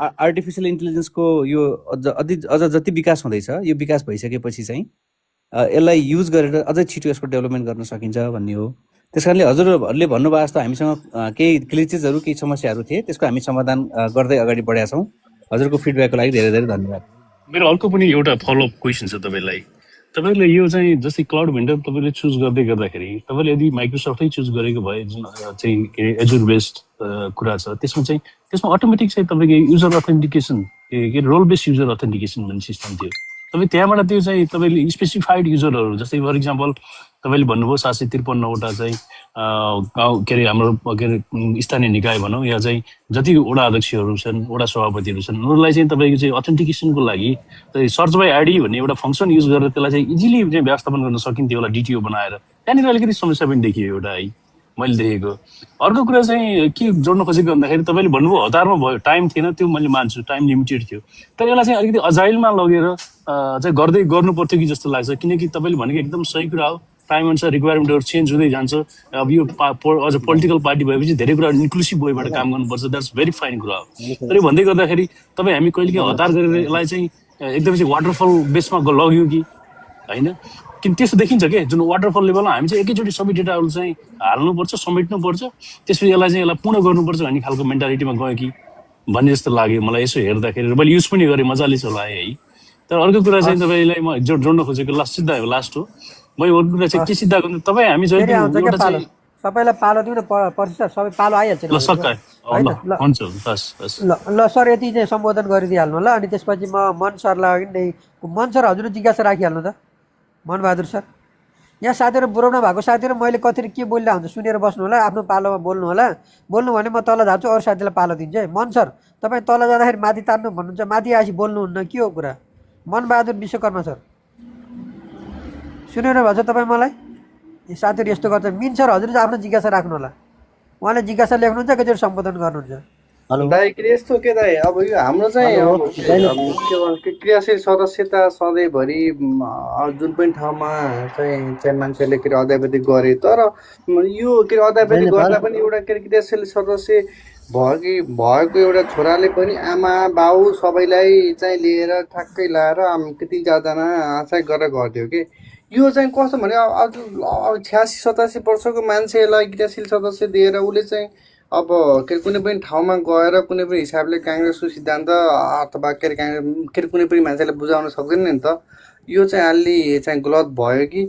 S2: आर्टिफिसियल इन्टेलिजेन्सको यो अझ जति विकास हुँदैछ, यो विकास भइसकेपछि चाहिँ यसलाई युज गरेर अझै छिटो यसको डेभलपमेन्ट गर्न सकिन्छ भन्ने हो। त्यस कारणले हजुरहरूले भन्नुभएको जस्तो हामीसँग केही ग्लिचेसहरू, केही समस्याहरू थिए, त्यसको हामी समाधान गर्दै अगाडि बढेका छौँ। हजुरको फिडब्याकको लागि धेरै धेरै धन्यवाद।
S3: मेरो अर्को पनि एउटा फलोअप क्वेसन छ तपाईँलाई। तपाईँले यो चाहिँ जस्तै क्लाउड भेन्डर तपाईँले चुज गर्दाखेरि तपाईँले यदि माइक्रोसफ्टै चुज गरेको भए जुन चाहिँ के एजुर बेस्ड कुरा छ त्यसमा अटोमेटिक चाहिँ तपाईँको युजर अथेन्टिकेसन के रोल बेस्ड युजर अथेन्टिकेसन भन्ने सिस्टम थियो। तपाईँ त्यहाँबाट त्यो चाहिँ तपाईँले स्पेसिफाइड युजरहरू जस्तै फर इक्जाम्पल तपाईँले भन्नुभयो 753वटा चाहिँ गाउँ के अरे हाम्रो के अरे स्थानीय निकाय भनौँ या चाहिँ जति वडा अध्यक्षहरू छन् वडा सभापतिहरू छन् उनीहरूलाई चाहिँ तपाईँको चाहिँ अथेन्टिकेसनको लागि सर्च बाई आइडी भन्ने एउटा फङ्सन युज गरेर त्यसलाई चाहिँ इजिली चाहिँ व्यवस्थापन गर्न सकिन्थ्यो होला डिटिओ बनाएर। त्यहाँनिर अलिकति समस्या पनि देखियो एउटा है मैले देखेको। अर्को कुरा चाहिँ के जोड्न खोजेको भन्दाखेरि तपाईँले भन्नुभयो हतारमा भयो, टाइम थिएन, त्यो मैले मान्छु, टाइम लिमिटेड थियो। तर यसलाई चाहिँ अलिकति अजाइलमा लगेर चाहिँ गर्नु पर्थ्यो कि जस्तो लाग्छ, किनकि तपाईँले भनेको एकदम सही कुरा हो। टाइम अनुसार रिक्वायरमेन्टहरू चेन्ज हुँदै जान्छ। अब यो अझ पोलिटिकल पार्टी भएपछि धेरै कुरा इन्क्लुसिभ वेबाट काम गर्नुपर्छ, द्याट्स भेरी फाइन कुरा हो। तर यो भन्दै गर्दाखेरि तपाईँ हामी कहिलेकाहीँ हतार गरेर यसलाई चाहिँ एकदमै चाहिँ वाटरफल बेसमा लग्यौँ कि होइन, किन त्यस्तो देखिन्छ क्या। जुन वाटरफल लेभलमा हामी चाहिँ एकैचोटि सबै डेटाहरू चाहिँ हाल्नुपर्छ, समेट्नुपर्छ, त्यसपछि यसलाई पूर्ण गर्नुपर्छ भन्ने खालको मेन्टालिटीमा गयो कि भन्ने जस्तो लाग्यो मलाई यसो हेर्दाखेरि। मैले युज पनि गरेँ, मजाले चलाएँ है। तर अर्को कुरा चाहिँ तपाईँलाई म जोड्न खोजेको लास्ट हो। मैले अर्को कुरा चाहिँ के सिद्ध गर्नु, तपाईँ हामी चाहिँ
S1: सबैलाई पालो दिउँ न पर्छ सर, सबै पालो आइहाल्छ
S3: ल सकाए हुन्छ बस
S1: ल सर यति चाहिँ सम्बोधन गरिदिइहाल्नु होला। अनि त्यसपछि म मन सरलाई नै मन सर हजुर जिज्ञासा राखिहाल्नु त मनबहादुर सर। यहाँ साथीहरू बुझाउनु भएको साथीहरू मैले कति के बोलिरहेको हुन्छ सुनेर बस्नु होला, आफ्नो पालोमा बोल्नु होला। बोल्नु भने म तल जान्छु, अरू साथीलाई पालो दिन्छु है। मन सर तपाईँ तल जाँदाखेरि माथि तान्नु भन्नुहुन्छ, माथि आएपछि बोल्नुहुन्न, के हो कुरा? मनबहादुर विश्वकर्मा सर सुनेर भएको छ तपाईँ मलाई? साथीहरू यस्तो गर्छ। मिन सर हजुर आफ्नो जिज्ञासा राख्नु होला, उहाँले जिज्ञासा लेख्नुहुन्छ, एकैचोटि सम्बोधन गर्नुहुन्छ।
S4: दाइ यस्तो के दाइ, अब यो हाम्रो चाहिँ के भन्छ क्रियाशील सदस्यता सधैँभरि जुन पनि ठाउँमा चाहिँ मान्छेले के अरे अध्यापति गरे, तर यो के अरे अध्यापति गर्दा पनि एउटा के अरे क्रियाशील सदस्य भएको एउटा छोराले पनि आमा बाउ सबैलाई चाहिँ लिएर ठ्याक्कै लाएर कति ज्यादाजना चाहिँ गरेर गर्थ्यो कि। यो चाहिँ कस्तो भने अब 86-87 वर्षको मान्छेलाई क्रियाशील सदस्य दिएर उसले चाहिँ अब के कुनै पनि ठाउँमा गएर कुनै पनि हिसाबले काङ्ग्रेसको सिद्धान्त अथवा के अरे काङ्ग्रेस के अरे कुनै पनि मान्छेलाई बुझाउन सक्दैन नि त। यो चाहिँ अलि चाहिँ गलत भयो कि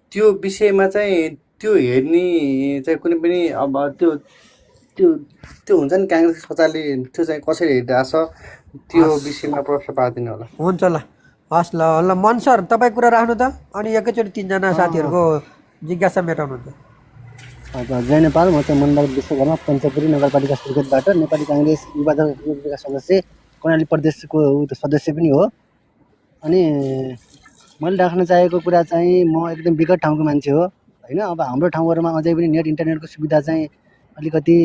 S4: त्यो विषयमा चाहिँ त्यो हेर्ने चाहिँ कुनै पनि अब त्यो त्यो त्यो हुन्छ नि काङ्ग्रेस सचाले त्यो चाहिँ कसरी हेरिरहेछ त्यो विषयमा प्रश्न पार्दिनु होला।
S1: हुन्छ ल हस् ल ल मन सर तपाईँ कुरा राख्नु त, अनि एकैचोटि 3जना साथीहरूको जिज्ञासा मेटाउनुहुन्छ।
S5: हजुर जय नेपाल, म चाहिँ मनबहादुर विश्वकर्मा पञ्चपुरी नगरपालिका सुर्खेतबाट नेपाली काङ्ग्रेस युवा दलका सदस्य कर्णाली प्रदेशको सदस्य पनि हो। अनि मैले राख्न चाहेको कुरा चाहिँ म एकदम विकट ठाउँको मान्छे हो होइन। अब हाम्रो ठाउँहरूमा अझै पनि नेट इन्टरनेटको सुविधा चाहिँ अलिकति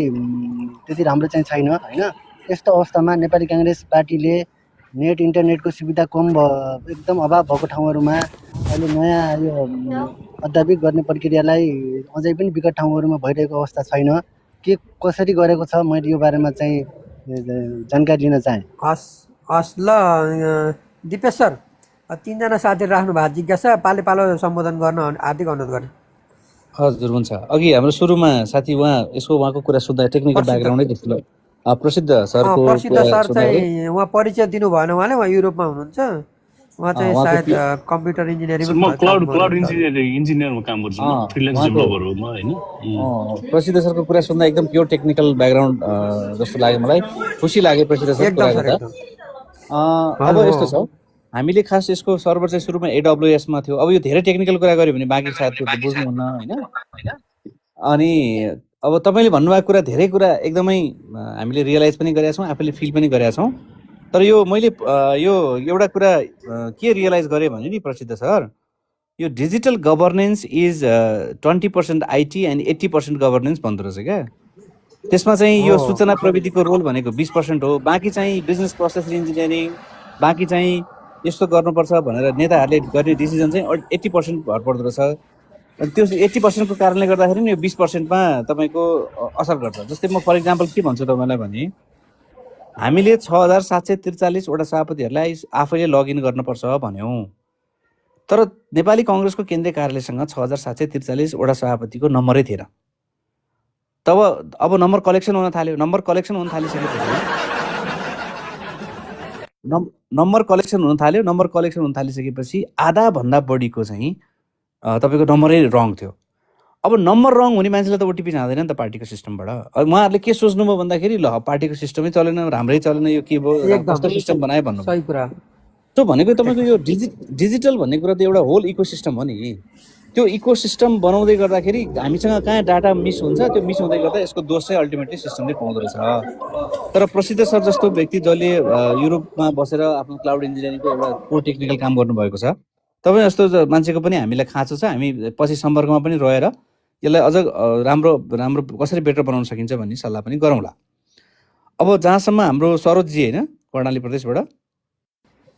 S5: त्यति राम्रो चाहिँ छैन होइन। यस्तो अवस्थामा नेपाली काङ्ग्रेस पार्टीले नेट इन्टरनेटको सुविधा कम एकदम अभाव भएको ठाउँहरूमा अहिले नयाँ यो अध्यापित गर्ने प्रक्रियालाई अझै पनि विकट ठाउँहरूमा भइरहेको अवस्था छैन, के कसरी गरेको छ मैले यो बारेमा चाहिँ जानकारी लिन चाहेँ।
S1: हस् ल दिपेश सर 3जना साथीहरू राख्नु भएको जिज्ञासा पाले पालो सम्बोधन गर्न हार्दिक अनुरोध गरेँ।
S2: हजुर हुन्छ। अघि हाम्रो सुरुमा साथी उहाँको कुरा सुन्दा टेक्निकल ब्याकग्राउन्डै जस्तो प्रसिद्ध सरको
S1: प्रसिद्ध सर चाहिँ उहाँ परिचय दिनु भएन, उहाँले उहाँ युरोपमा हुनुहुन्छ, उहाँ चाहिँ सायद कम्प्युटर इन्जिनियरिङमा
S3: क्लाउड इन्जिनियरमा काम गर्छु, फ्रिल्यान्स डेभलपर हो म हैन।
S2: प्रसिद्ध सरको कुरा सुन्दा एकदम प्योर टेक्निकल ब्याकग्राउन्ड जस्तो लाग्यो मलाई, खुसी लाग्यो प्रसिद्ध सर कुरा गर्दा। अब यस्तो छ हामीले खास यसको सर्भर चाहिँ सुरुमा AWS मा थियो। अब यो धेरै टेक्निकल कुरा गर्यो भने बाँकी साथीहरूले बुझ्नुहुन्न होइन। अनि अब तपाईँले भन्नुभएको कुरा धेरै कुरा एकदमै हामीले रियलाइज पनि गरेका छौँ, आफूले फिल पनि गरेका छौँ। तर यो मैले यो एउटा कुरा के रियलाइज गरेँ भने नि प्रसिद्ध सर, यो digital governance is 20% IT and 80% governance भन्दो रहेछ क्या। त्यसमा चाहिँ यो सूचना प्रविधिको रोल भनेको 20% हो, बाँकी चाहिँ बिजनेस प्रोसेस इन्जिनियरिङ, बाँकी चाहिँ यस्तो गर्नुपर्छ भनेर नेताहरूले गर्ने डिसिजन चाहिँ 80% भर पर्दो रहेछ। त्यो 80% को कारणले गर्दाखेरि नि यो 20%मा तपाईँको असर गर्छ। जस्तै म फर इक्जाम्पल के भन्छु तपाईँलाई भने हामीले 6743 वटा सभापतिहरूलाई आफैले लगइन गर्नुपर्छ भन्यौँ, तर नेपाली कङ्ग्रेसको केन्द्रीय कार्यालयसँग 6743 वटा सभापतिको नम्बरै थिएन। तब अब नम्बर कलेक्सन हुन थाल्यो। नम्बर कलेक्सन हुन थालिसकेपछि आधाभन्दा बढीको चाहिँ तपाईँको नम्बरै रङ थियो। अब नम्बर रङ हुने मान्छेलाई त ओटिपी जाँदैन नि त पार्टीको सिस्टमबाट। उहाँहरूले के सोच्नुभयो भन्दाखेरि ल पार्टीको सिस्टमै चलेन, राम्रै चलेन, यो के भयो, कस्तो सिस्टम बनायो भन्नु।
S1: सही कुरा।
S2: त्यो भनेको तपाईँको यो डिजिटल भन्ने कुरा त एउटा होल इकोसिस्टम हो नि। त्यो इकोसिस्टम बनाउँदै गर्दाखेरि हामीसँग कहाँ डाटा मिस हुन्छ, त्यो मिस हुँदै गर्दा यसको दोष चाहिँ अल्टिमेटली सिस्टमले पाउँदो रहेछ। तर प्रसिद्ध सर जस्तो व्यक्ति जसले युरोपमा बसेर आफ्नो क्लाउड इन्जिनियरिङको एउटा कोर टेक्निकल काम गर्नुभएको छ, तपाईँ जस्तो मान्छेको पनि हामीलाई खाँचो छ। हामी पछि सम्पर्कमा पनि रहेर यसलाई अझ राम्रो राम्रो कसरी बेटर बनाउन सकिन्छ भन्ने सल्लाह पनि गरौँला। अब जहाँसम्म हाम्रो सरोजजी होइन कर्णाली प्रदेशबाट,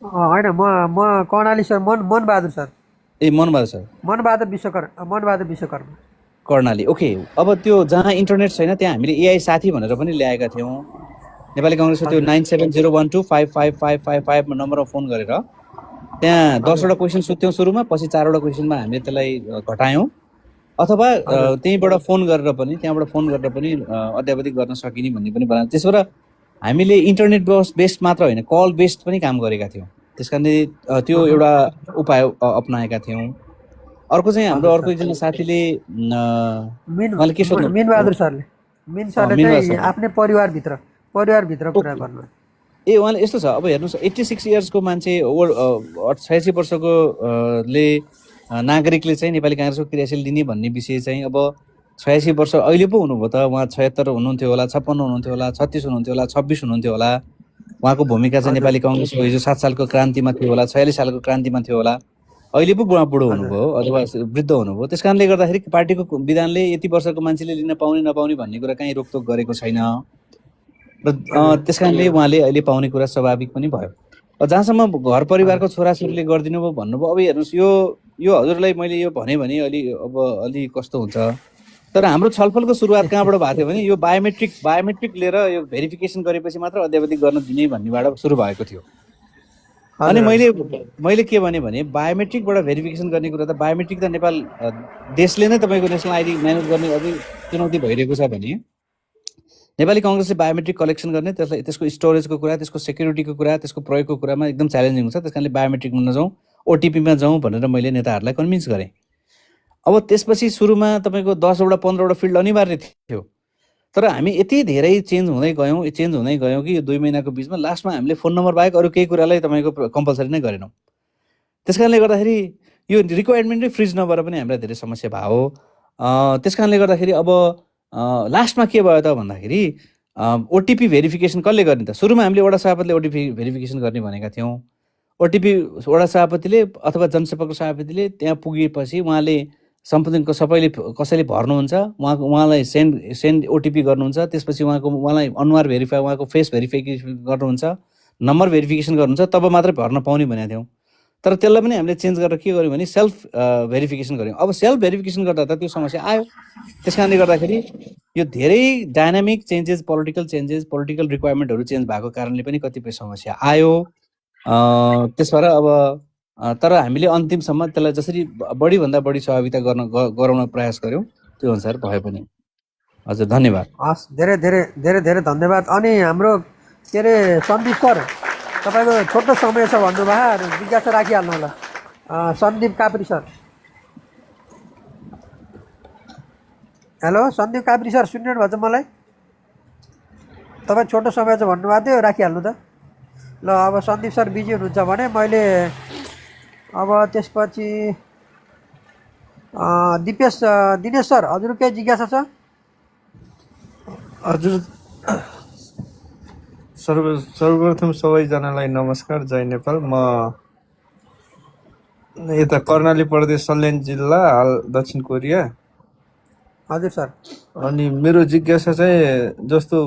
S1: होइन म कर्णाली सर, मनबहादुर सर,
S2: ए मनबहादुर सर,
S1: मनबहादुर विश्वकर्मा
S2: कर्णाली। ओके, अब त्यो जहाँ इन्टरनेट छैन त्यहाँ हामीले एआई साथी भनेर पनि ल्याएका थियौँ। नेपाली कङ्ग्रेसको त्यो 9701255555 नम्बरमा फोन गरेर त्यहाँ 10वटा क्वेसन सोध्थ्यौँ सुरुमा, पछि 4वटा क्वेसनमा हामीले त्यसलाई घटायौँ। अथवा त्यहीँबाट फोन गरेर पनि अध्यावधिक गर्न सकिने भन्ने पनि बनायो। त्यसबाट हामीले इन्टरनेट बेस्ड मात्र होइन, कल बेस्ड पनि काम गरेका थियौँ। त्यस कारणले त्यो एउटा उपाय अपनाएका थियौँ। अर्को चाहिँ हाम्रो अर्को एकजना साथीले उहाँले के सोध्नु,
S1: मिनबहादुर सरले चाहिँ आफ्नै परिवारभित्र कुरा गर्नु।
S2: ए उहाँले यस्तो छ, अब हेर्नुहोस् 86 इयर्सको मान्छे, 86 वर्षको ले नागरिकले चाहिँ नेपाली काङ्ग्रेसको क्रियाशील लिने भन्ने विषय चाहिँ अब 86 वर्ष अहिले पो हुनुभयो त, उहाँ 76 हुनुहुन्थ्यो होला, 56 हुनुहुन्थ्यो होला, 36 हुनुहुन्थ्यो होला, 26 हुनुहुन्थ्यो होला। उहाँको भूमिका चाहिँ नेपाली कङ्ग्रेसको हिजो 7 सालको क्रान्तिमा थियो होला, 46 सालको क्रान्तिमा थियो होला। अहिले पो बुढो हुनुभयो अथवा वृद्ध हुनुभयो। त्यस कारणले गर्दाखेरि पार्टीको विधानले यति वर्षको मान्छेले लिन पाउने नपाउने भन्ने कुरा कहीँ रोकटोक गरेको छैन र त्यस कारणले उहाँले अहिले पाउने कुरा स्वाभाविक पनि भयो। जहाँसम्म घर परिवारको छोराछोरीले गरिदिनु भयो भन्नुभयो, अब हेर्नुहोस् यो हजुरलाई मैले यो भने अलि कस्तो हुन्छ। तर हाम्रो छलफलको सुरुवात कहाँबाट भएको थियो भने यो बायोमेट्रिक लिएर यो भेरिफिकेसन गरेपछि मात्र अध्यावधिक गर्न दिने भन्नेबाट सुरु भएको थियो। अनि मैले के भने बायोमेट्रिकबाट भेरिफिकेसन गर्ने कुरा त बायोमेट्रिक त नेपाल देशले नै तपाईँको नेसनल आइडी म्यानेज गर्ने अझै चुनौती भइरहेको छ भने नेपाली कङ्ग्रेसले बायोमेट्रिक कलेक्सन गर्ने, त्यसको स्टोरेजको कुरा, त्यसको सेक्युरिटीको कुरा, त्यसको प्रयोगको कुरामा एकदम च्यालेन्जिङ हुन्छ। त्यस कारणले बायोमेट्रिकमा नजाउँ, ओटिपीमा जाउँ भनेर मैले नेताहरूलाई कन्भिन्स गरेँ। अब त्यसपछि सुरुमा तपाईँको 10वटा 15वटा फिल्ड अनिवार्य थियो। तर हामी यति धेरै चेन्ज हुँदै गयौँ कि यो 2 महिनाको बिचमा लास्टमा हामीले फोन नम्बर बाहेक अरू केही कुरालाई तपाईँको कम्पलसरी नै गरेनौँ। त्यस कारणले गर्दाखेरि यो रिक्वायरमेन्टै फ्रिज नभएर पनि हामीलाई धेरै समस्या भयो। त्यस कारणले गर्दाखेरि अब लास्टमा के भयो त भन्दाखेरि ओटिपी भेरिफिकेसन कसले गर्ने त? सुरुमा हामीले वडा सभापतिले ओटिपी भेरिफिकेसन गर्ने भनेका थियौँ। ओटिपी वडा सभापतिले अथवा जनसेवकको सभापतिले त्यहाँ पुगेपछि उहाँले सम्पत्तिको सबैले कसैले भर्नुहुन्छ, उहाँलाई सेन्ड ओटिपी गर्नुहुन्छ। त्यसपछि उहाँलाई अनुहार भेरिफाई, उहाँको फेस भेरिफिकेसन गर्नुहुन्छ, नम्बर भेरिफिकेसन गर्नुहुन्छ, तब मात्रै भर्न पाउने भनेको थियौँ। तर त्यसलाई पनि हामीले चेन्ज गरेर के गर्यौँ भने सेल्फ भेरिफिकेसन गऱ्यौँ। अब सेल्फ भेरिफिकेसन गर्दा त त्यो समस्या आयो। त्यस कारणले गर्दाखेरि यो धेरै डाइनामिक चेन्जेस, पोलिटिकल रिक्वायरमेन्टहरू चेन्ज भएको कारणले पनि कतिपय समस्या आयो। त्यसबाट अब तर हामीले अन्तिमसम्म त्यसलाई जसरी बढीभन्दा बढी सहभागिता गराउन प्रयास गऱ्यौँ, त्यो अनुसार भयो पनि। हजुर धन्यवाद।
S1: हस्, धेरै धेरै धेरै धेरै धन्यवाद। अनि हाम्रो के अरे सन्दीप सर, तपाईँको छोटो समय छ भन्नुभयो, जिज्ञासा राखिहाल्नु होला। Sandeep Kapri sir, hello Sandeep Kapri sir, सुनिरहनु भएको छ मलाई? तपाईँ छोटो समय छ भन्नुभएको थियो, राखिहाल्नु त। ल अब सन्दीप सर बिजी हुनुहुन्छ भने मैले अब त्यसपछि दिनेश सर, हजुर केही जिज्ञासा छ?
S6: हजुर, सर्वप्रथम सबैजनालाई नमस्कार, जय नेपाल। म यता कर्णाली प्रदेश सल्यान जिल्ला, हाल दक्षिण कोरिया।
S1: हजुर सर।
S6: अनि मेरो जिज्ञासा चाहिँ जस्तो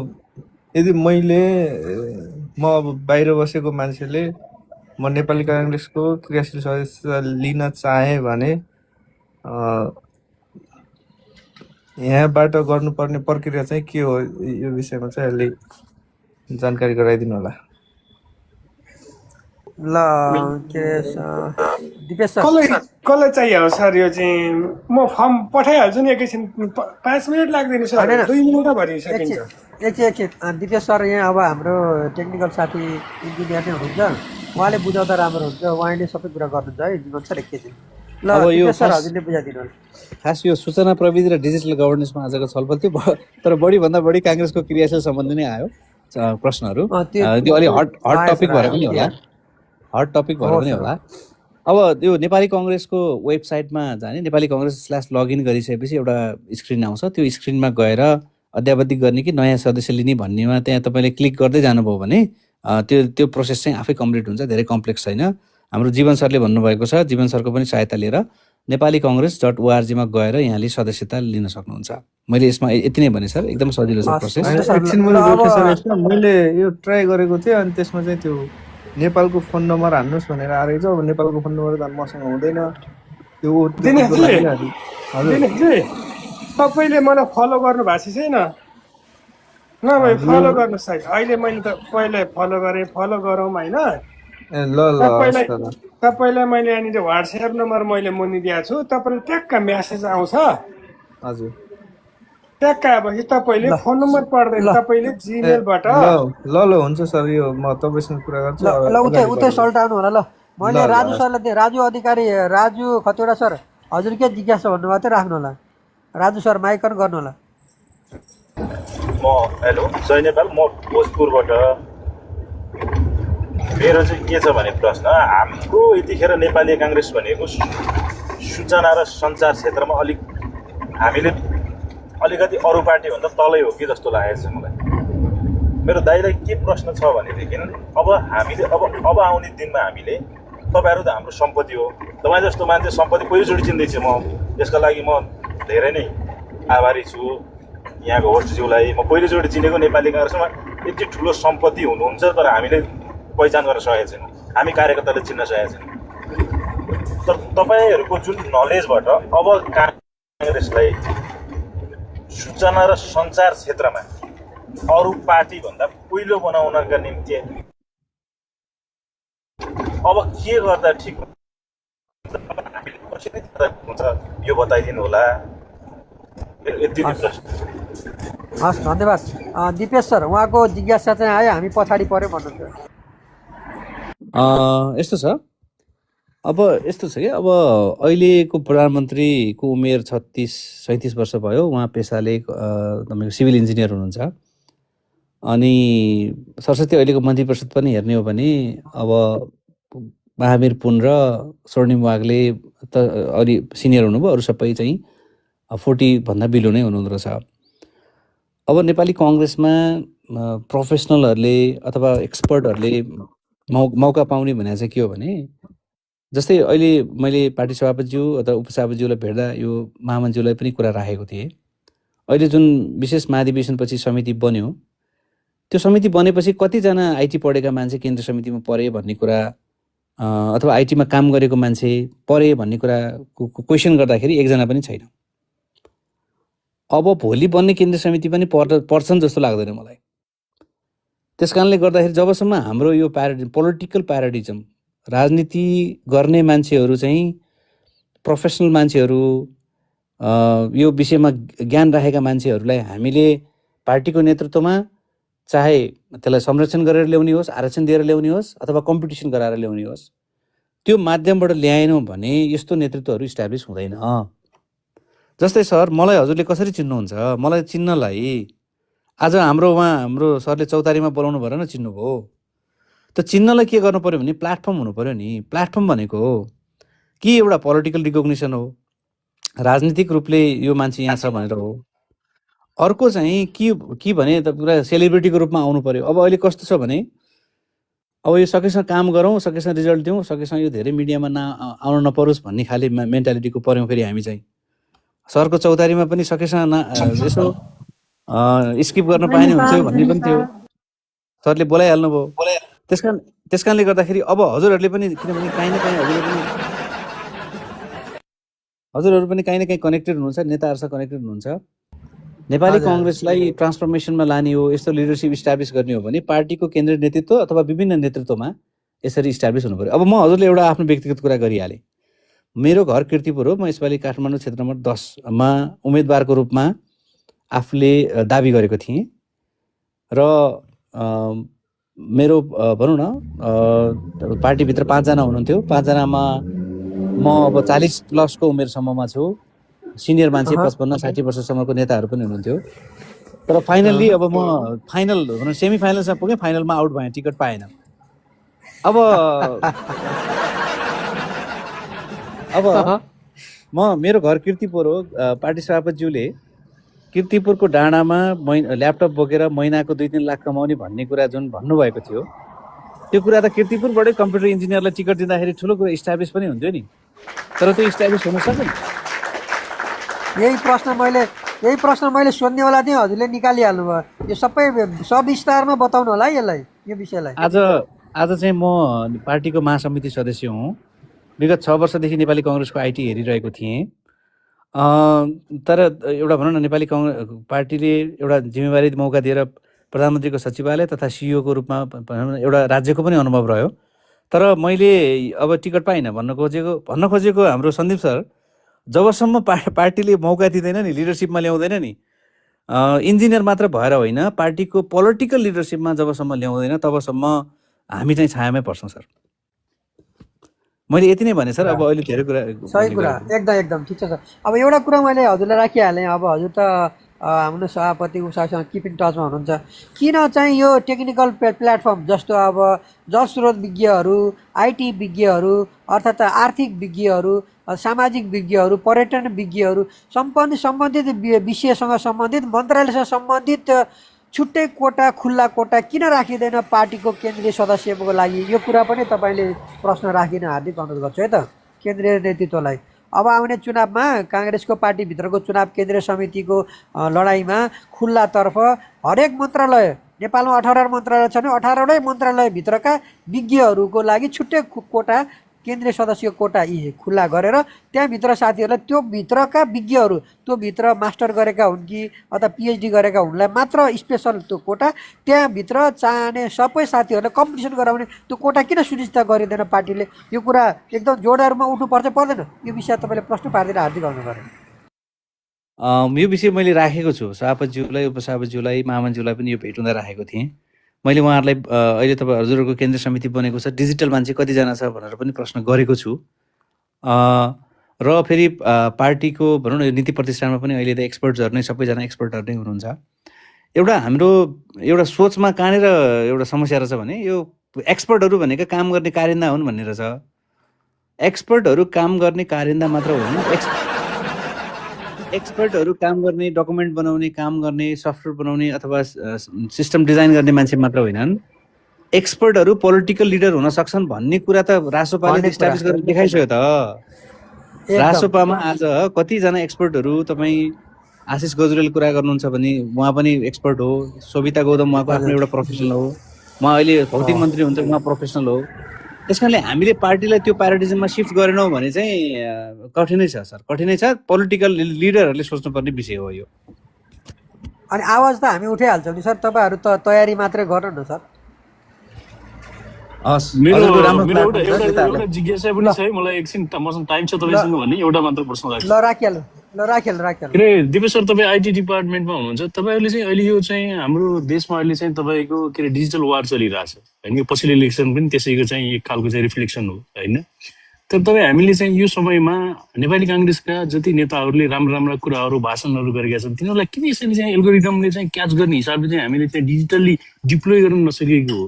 S6: यदि म अब बाहिर बसेको मान्छेले म नेपाली काङ्ग्रेसको क्रियाशील सदस्य लिन चाहेँ भने यहाँबाट गर्नुपर्ने प्रक्रिया चाहिँ के हो, यो विषयमा चाहिँ अलि जानकारी गराइदिनु होला।
S1: ल के दिपेश सर,
S7: कसलाई चाहियो हो सर? यो चाहिँ म फर्म पठाइहाल्छु नि, एकैछिन 5 मिनट लाग्दैन सर, 2 मिनटमा भरि सकिन्छ।
S1: एकछिन दिपेश सर, यहाँ अब हाम्रो टेक्निकल साथी इन्जिनियर नै हुनुहुन्छ, उहाँले बुझाउँदा राम्रो हुन्छ, उहाँले सबै कुरा गर्नुहुन्छ है जीवन सर। एकछिन ल दिपेश सर, हजुरले बुझाइदिनु होला।
S2: खास यो सूचना प्रविधि र डिजिटल गभर्नेन्समा आजको छलफल थियो, तर बढीभन्दा बढी काङ्ग्रेसको क्रियाशील सम्बन्धी नै आयो प्रश्नहरू। त्यो अलि हट टपिक भएर पनि होला। हट टपिक भएर पनि होला। अब त्यो नेपाली कङ्ग्रेसको वेबसाइटमा जाने, नेपाली कङ्ग्रेस / लगइन गरिसकेपछि एउटा स्क्रिन आउँछ। त्यो स्क्रिनमा गएर अद्यावधिक गर्ने कि नयाँ सदस्य लिने भन्नेमा त्यहाँ तपाईँले क्लिक गर्दै जानुभयो भने त्यो प्रोसेस चाहिँ आफै कम्प्लिट हुन्छ, धेरै कम्प्लेक्स छैन। हाम्रो जीवन सरले भन्नुभएको छ, जीवन सरको पनि सहायता लिएर नेपालीcongress.org मा गएर यहाँले सदस्यता लिन सक्नुहुन्छ। मैले यसमा यति नै भने सर, एकदम सजिलो छ प्रोसेस।
S6: एकछिन मैले प्रोफेसर यसमा मैले यो ट्राई गरेको थिएँ अनि त्यसमा चाहिँ त्यो नेपालको फोन नम्बर हान्नुहोस् भनेर आएको छ। अब नेपालको फोन नम्बर त मसँग हुँदैन त्यो
S7: दिनेशजी तपाईँले मलाई फलो गर्नु भएको छैन नभए फलो गर्नुहोस् है। अहिले मैले त पहिला फलो गरेँ, फलो गरौँ होइन।
S6: ल
S7: तपाईँलाई मैले यहाँनिर व्हाट्सएप नम्बर मैले मुनि दिएको छु। तपाईँले ट्याक्क म्यासेज आउँछ,
S6: हजुर
S7: ट्याक्क आएपछि तपाईँले फोन नम्बर पढ्दैन, तपाईँले जिमेलबाट
S6: ल हुन्छ सर, यो म तपाईँसँग कुरा गर्छु।
S1: ल उतै सल्टाउनु होला। ल मैले राजु सरलाई दिएँ, राजु अधिकारी, राजु खतिवडा सर, हजुर के जिज्ञासा भन्नुभएको थियो राख्नु होला। राजु सर माइक अन गर्नु होला।
S8: हेलो जय नेपाल, म भोजपुरबाट। मेरो चाहिँ के छ भने प्रश्न, हाम्रो यतिखेर नेपाली काङ्ग्रेस भनेको सूचना र सञ्चार क्षेत्रमा हामीले अलिकति अरू पार्टीभन्दा तलै हो कि जस्तो लागेको छ मलाई। मेरो दाइलाई के प्रश्न छ भनेदेखि अब हामीले अब आउने दिनमा हामीले, तपाईँहरू त हाम्रो सम्पत्ति हो, तपाईँ जस्तो मान्छे सम्पत्ति पहिलोचोटि चिन्दैछु म, यसका लागि म धेरै नै आभारी छु यहाँको होस्टज्यूलाई। म पहिलोचोटि चिनेको नेपाली काङ्ग्रेसमा यति ठुलो सम्पत्ति हुनुहुन्छ, तर हामीले पहिचान गर्न सकेको छैनौँ, हामी कार्यकर्ताले चिन्न सकेका छैनौँ। तर तपाईँहरूको जुन नलेजबाट अब काङ्ग्रेसलाई सूचना र सञ्चार क्षेत्रमा अरू पार्टीभन्दा पहिलो बनाउनका निम्ति अब के गर्दा ठिक हुन्छ यो बताइदिनु होला। यति प्रश्न।
S1: हस्, धन्यवाद। दिपेश सर, उहाँको जिज्ञासा चाहिँ आयो, हामी पछाडि पऱ्यो भन्नुहुन्छ।
S2: यस्तो छ, अब यस्तो छ कि अब अहिलेको प्रधानमन्त्रीको उमेर 36-37 वर्ष भयो। उहाँ पेसाले तपाईँको सिभिल इन्जिनियर हुनुहुन्छ। अनि सरस्वती अहिलेको मन्त्री परिषद पनि हेर्ने हो भने अब महावीर पुन र स्वर्णिम वागले त अलि सिनियर हुनुभयो, अरू सबै चाहिँ 40 भन्दा बिलो नै हुनुहुँदो रहेछ। अब नेपाली कङ्ग्रेसमा प्रोफेसनलहरूले अथवा एक्सपर्टहरूले मौका पाउने भनेको चाहिँ के हो भने, जस्तै अहिले मैले पार्टी सभापतिज्यू अथवा उपसभापतिज्यूलाई भेट्दा यो महामन्त्रीज्यूलाई पनि कुरा राखेको थिएँ। अहिले जुन विशेष महाधिवेशनपछि समिति बन्यो, त्यो समिति बनेपछि कतिजना आइटी पढेका मान्छे केन्द्र समितिमा परे भन्ने कुरा अथवा आइटीमा काम गरेको मान्छे परे भन्ने कुराको क्वेसन गर्दाखेरि एकजना पनि छैन। अब भोलि बन्ने केन्द्र समिति पनि पर्छन् जस्तो लाग्दैन मलाई। त्यस कारणले गर्दाखेरि जबसम्म हाम्रो यो पोलिटिकल प्याराडिजम, राजनीति गर्ने मान्छेहरू चाहिँ प्रोफेसनल मान्छेहरू, यो विषयमा ज्ञान राखेका मान्छेहरूलाई हामीले पार्टीको नेतृत्वमा चाहे त्यसलाई संरक्षण गरेर ल्याउने होस्, आरक्षण दिएर ल्याउने होस्, अथवा कम्पिटिसन गराएर ल्याउने होस्, त्यो माध्यमबाट ल्याएनौँ भने यस्तो नेतृत्वहरू इस्टाब्लिस हुँदैन। जस्तै सर, मलाई हजुरले कसरी चिन्नुहुन्छ? मलाई चिन्नलाई आज हाम्रो सरले चौतारीमा बोलाउनु भएर न चिन्नुभयो। त चिन्नलाई के गर्नु पर्यो भने प्लेटफर्म हुनु पर्यो नि। प्लेटफर्म भनेको कि एउटा पोलिटिकल रिकग्निसन हो, राजनीतिक रूपले यो मान्छे यहाँ छ भनेर हो। अर्को चाहिँ के भने त पुरा सेलिब्रिटीको रूपमा आउनु पर्यो। अब अहिले कस्तो छ भने, अब यो सकेसँग काम गरौँ, सकेसँग रिजल्ट दिउँ, सकेसँग यो धेरै मिडियामा आउन नपरोस् भन्ने खाले मेन्टालिटीको पर्यौँ फेरि हामी चाहिँ। सरको चौतारीमा पनि सकेसँग यसो स्किप गर्न पाएन हुन्थ्यो भन्ने पनि थियो, सरले बोलाइहाल्नु भयो। त्यस कारणले गर्दाखेरि अब हजुरहरूले पनि, किनभने काहीँ न काहीँ हजुरहरू पनि काहीँ न काहीँ कनेक्टेड हुनुहुन्छ, नेताहरूसँग कनेक्टेड हुनुहुन्छ। नेपाली कङ्ग्रेसलाई ट्रान्सफर्मेसनमा लाने हो, यस्तो लिडरसिप इस्टाब्लिस गर्ने हो भने पार्टीको केन्द्रीय नेतृत्व अथवा विभिन्न नेतृत्वमा यसरी इस्टाब्लिस हुनु पर्यो। अब म हजुरले एउटा आफ्नो व्यक्तिगत कुरा गरिहालेँ। मेरो घर कीर्तिपुर हो। म यसपालि काठमाडौँ क्षेत्र नम्बर 10मा उम्मेदवारको रूपमा आफूले दाबी गरेको थिएँ र मेरो भनौँ न पार्टीभित्र 5 जना हुनुहुन्थ्यो। 5 जनामा म अब 40+ उमेरसम्ममा छु। सिनियर मान्छे 55-60 वर्षसम्मको नेताहरू पनि हुनुहुन्थ्यो। तर फाइनल्ली अब म सेमी फाइनलसम्म पुगेँ, फाइनलमा आउट भएँ, टिकट पाएन। अब अब मेरो घर किर्तिपुर हो। पार्टी सभापतिज्यूले किर्तिपुरको डाँडामा ल्यापटप बोकेर महिनाको 2-3 लाख कमाउने भन्ने कुरा जुन भन्नुभएको थियो, त्यो कुरा त किर्तिपुरबाटै कम्प्युटर इन्जिनियरलाई टिकट दिँदाखेरि ठुलो कुरा इस्टाब्लिस पनि हुन्थ्यो नि, तर त्यो इस्टाब्लिस हुन सकेन।
S1: यही प्रश्न मैले सोध्नेवाला थिएँ, हजुरले निकालिहाल्नु भयो। यो सबै सविस्तारमा बताउनु होला है यसलाई, यो विषयलाई।
S2: आज चाहिँ म पार्टीको महासमिति सदस्य हुँ। विगत 6 वर्षदेखि नेपाली कङ्ग्रेसको आइटी हेरिरहेको थिएँ। तर एउटा भनौँ न, नेपाली पार्टीले एउटा जिम्मेवारी मौका दिएर प्रधानमन्त्रीको सचिवालय तथा सिइओको रूपमा एउटा राज्यको पनि अनुभव रह्यो। तर मैले अब टिकट पाइनँ भन्न खोजेको हाम्रो सन्दीप सर, जबसम्म पार्टीले मौका दिँदैन नि, लिडरसिपमा ल्याउँदैन नि, इन्जिनियर मात्र भएर होइन, पार्टीको पोलिटिकल लिडरसिपमा जबसम्म ल्याउँदैन तबसम्म हामी चाहिँ छायामै पर्छौँ सर। मैले यति नै भने सर। अब अहिले धेरै कुरा,
S1: सही कुरा, एकदम ठिक छ सर। अब एउटा कुरा मैले हजुरलाई राखिहालेँ। अब हजुर त हाम्रो सभापति उषासँग किप इन टचमा हुनुहुन्छ। किन चाहिँ यो टेक्निकल प्लेटफर्म जस्तो अब जलस्रोत विज्ञहरू, आइटी विज्ञहरू, अर्थात् आर्थिक विज्ञहरू, सामाजिक विज्ञहरू, पर्यटन विज्ञहरू, सम्बन्धित विषयसँग सम्बन्धित, मन्त्रालयसँग सम्बन्धित छुट्टै कोटा, खुल्ला कोटा किन राखिँदैन पार्टीको केन्द्रीय सदस्यको लागि? यो कुरा पनि तपाईँले प्रश्न राखिदिन हार्दिक अनुरोध गर्छु है त केन्द्रीय नेतृत्वलाई। अब आउने चुनावमा काङ्ग्रेसको पार्टीभित्रको चुनाव केन्द्रीय समितिको लडाइँमा खुल्लातर्फ हरेक मन्त्रालय, नेपालमा 18 मन्त्रालय छ भने 18वटै मन्त्रालयभित्रका विज्ञहरूको लागि छुट्टै कोटा, केन्द्रीय सदस्यको कोटा यी खुल्ला गरेर त्यहाँभित्र साथीहरूलाई, त्यो भित्रका विज्ञहरू, त्यो भित्र मास्टर गरेका हुन् कि अथवा पिएचडी गरेका हुनलाई मात्र स्पेसल त्यो कोटा, त्यहाँभित्र चाहने सबै साथीहरूलाई कम्पिटिसन गराउने त्यो कोटा किन सुनिश्चित गरिँदैन पार्टीले? यो कुरा एकदम जोडहरूमा उठ्नुपर्छ पर्दैन? यो विषय तपाईँले प्रश्न पारिदिन हार्दिक अनुरोध गरेँ।
S2: यो विषय मैले राखेको छु, सभापतिज्यूलाई, उपसभापतिज्यूलाई, महामन्त्रीज्यूलाई पनि यो भेट हुँदा राखेको थिएँ। मैले उहाँहरूलाई अहिले तपाईँ हजुरहरूको केन्द्रीय समिति बनेको छ, डिजिटल मान्छे कतिजना छ भनेर पनि प्रश्न गरेको छु। र फेरि पार्टीको भनौँ न नीति प्रतिष्ठानमा पनि अहिले त एक्सपर्ट्सहरू नै, सबैजना एक्सपर्टहरू नै हुनुहुन्छ। हाम्रो एउटा सोचमा कहाँनिर एउटा समस्या रहेछ भने, यो एक्सपर्टहरू भनेको काम गर्ने कारिन्दा हुन् भन्ने रहेछ। एक्सपर्टहरू काम गर्ने कारिन्दा मात्र हुन्, एक्सपर्टहरू काम गर्ने, डकुमेन्ट बनाउने, काम गर्ने, सफ्टवेयर बनाउने अथवा सिस्टम डिजाइन गर्ने मान्छे मात्र होइनन्। एक्सपर्टहरू पोलिटिकल लिडर हुन सक्छन् भन्ने कुरा त रासोपाले इस्टाब्लिस गरेर देखाइसक्यो त। रासोपामा आज कतिजना एक्सपर्टहरू, तपाईँ आशिष गजुरेल कुरा गर्नुहुन्छ भने उहाँ पनि एक्सपर्ट हो, सोभिता गौतम उहाँको आफ्नो एउटा प्रोफेसनल हो, उहाँ अहिले भौतिक मन्त्री हुन्छ, उहाँ प्रोफेसनल हो। त्यस कारणले हामीले पार्टीलाई त्यो प्याराडिजममा सिफ्ट गरेनौँ भने चाहिँ कठिनै छ सर, कठिनै छ। पोलिटिकल लिडरहरूले सोच्नुपर्ने विषय हो यो।
S1: अनि आवाज त हामी उठाइहाल्छौँ नि सर, तपाईँहरू त तयारी मात्रै गर्नु न सर।
S3: एउटा जिज्ञासा पनि छ है मलाई, एकछिन मसँग टाइम छ तपाईँसँग भने एउटा मात्र प्रश्न राख्छु।
S1: राखिहाल्नु।
S3: के अरे दिपेश सर, तपाईँ आइटी डिपार्टमेन्टमा हुनुहुन्छ, तपाईँहरूले चाहिँ अहिले यो चाहिँ हाम्रो देशमा अहिले चाहिँ तपाईँको के अरे डिजिटल वार चलिरहेछ होइन? यो पछिल्लो इलेक्सन पनि त्यसैको चाहिँ एक खालको चाहिँ रिफ्लेक्सन हो होइन? तर तपाईँ हामीले चाहिँ यो समयमा नेपाली काङ्ग्रेसका जति नेताहरूले राम्रा कुराहरू, भाषणहरू गरेका छन्, तिनीहरूलाई किन यसरी चाहिँ एल्गोरिदमले चाहिँ क्याच गर्ने हिसाबले चाहिँ हामीले चाहिँ डिजिटल्ली डिप्लोय गर्न नसकेको हो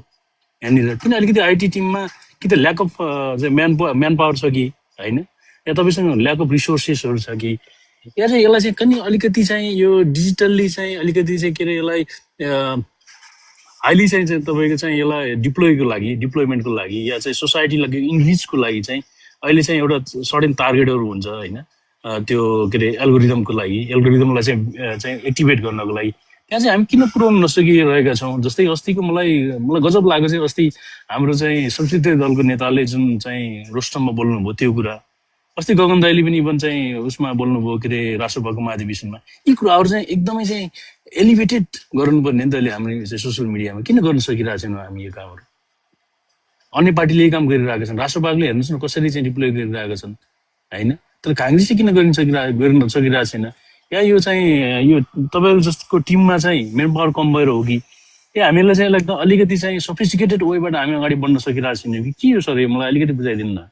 S3: यहाँनिर? किन अलिकति आइटी टिममा कि त ल्याक अफ म्यान पावर छ कि होइन, या तपाईँसँग ल्याक अफ रिसोर्सेसहरू छ कि, या चाहिँ यसलाई चाहिँ कति अलिकति चाहिँ यो डिजिटल्ली चाहिँ अलिकति चाहिँ के अरे यसलाई हाइली चाहिँ तपाईँको चाहिँ यसलाई डिप्लोइमेन्टको लागि या चाहिँ सोसाइटीलाई इन्रिचको लागि चाहिँ अहिले चाहिँ एउटा सर्टेन टार्गेटहरू हुन्छ होइन? त्यो के अरे एल्गोरिदमलाई चाहिँ एक्टिभेट गर्नको लागि त्यहाँ चाहिँ हामी किन पुर्याउन नसकिरहेका छौँ? जस्तै अस्तिको मलाई गजब लाग्यो चाहिँ, अस्ति हाम्रो चाहिँ संसदीय दलको नेताले जुन चाहिँ रोस्टममा बोल्नुभयो त्यो कुरा, अस्ति गगन दाइले पनि इभन चाहिँ उसमा बोल्नुभयो के अरे राष्ट्रसभाको महाधिवेशनमा, यी कुराहरू चाहिँ एकदमै चाहिँ एलिभेटेड गर्नुपर्ने नि त अहिले हामी चाहिँ सोसियल मिडियामा किन गर्न सकिरहेको छैनौँ हामी यो कामहरू? अन्य पार्टीले यही काम गरिरहेका छन्, राष्ट्रसभाले हेर्नुहोस् न कसरी चाहिँ डिप्लोय गरिरहेका छन् होइन? तर काङ्ग्रेसले किन गर्न सकिरहेको छैन? या यो चाहिँ यो तपाईँहरू जस्तो टिममा चाहिँ मेन पावर कम भएर हो कि, या हामीलाई चाहिँ लाग्दा अलिकति चाहिँ सोफिस्टिकेटेड वेबाट हामी अगाडि बढ्न सकिरहेको छैनौँ कि के हो सर? यो मलाई अलिकति बुझाइदिनु न।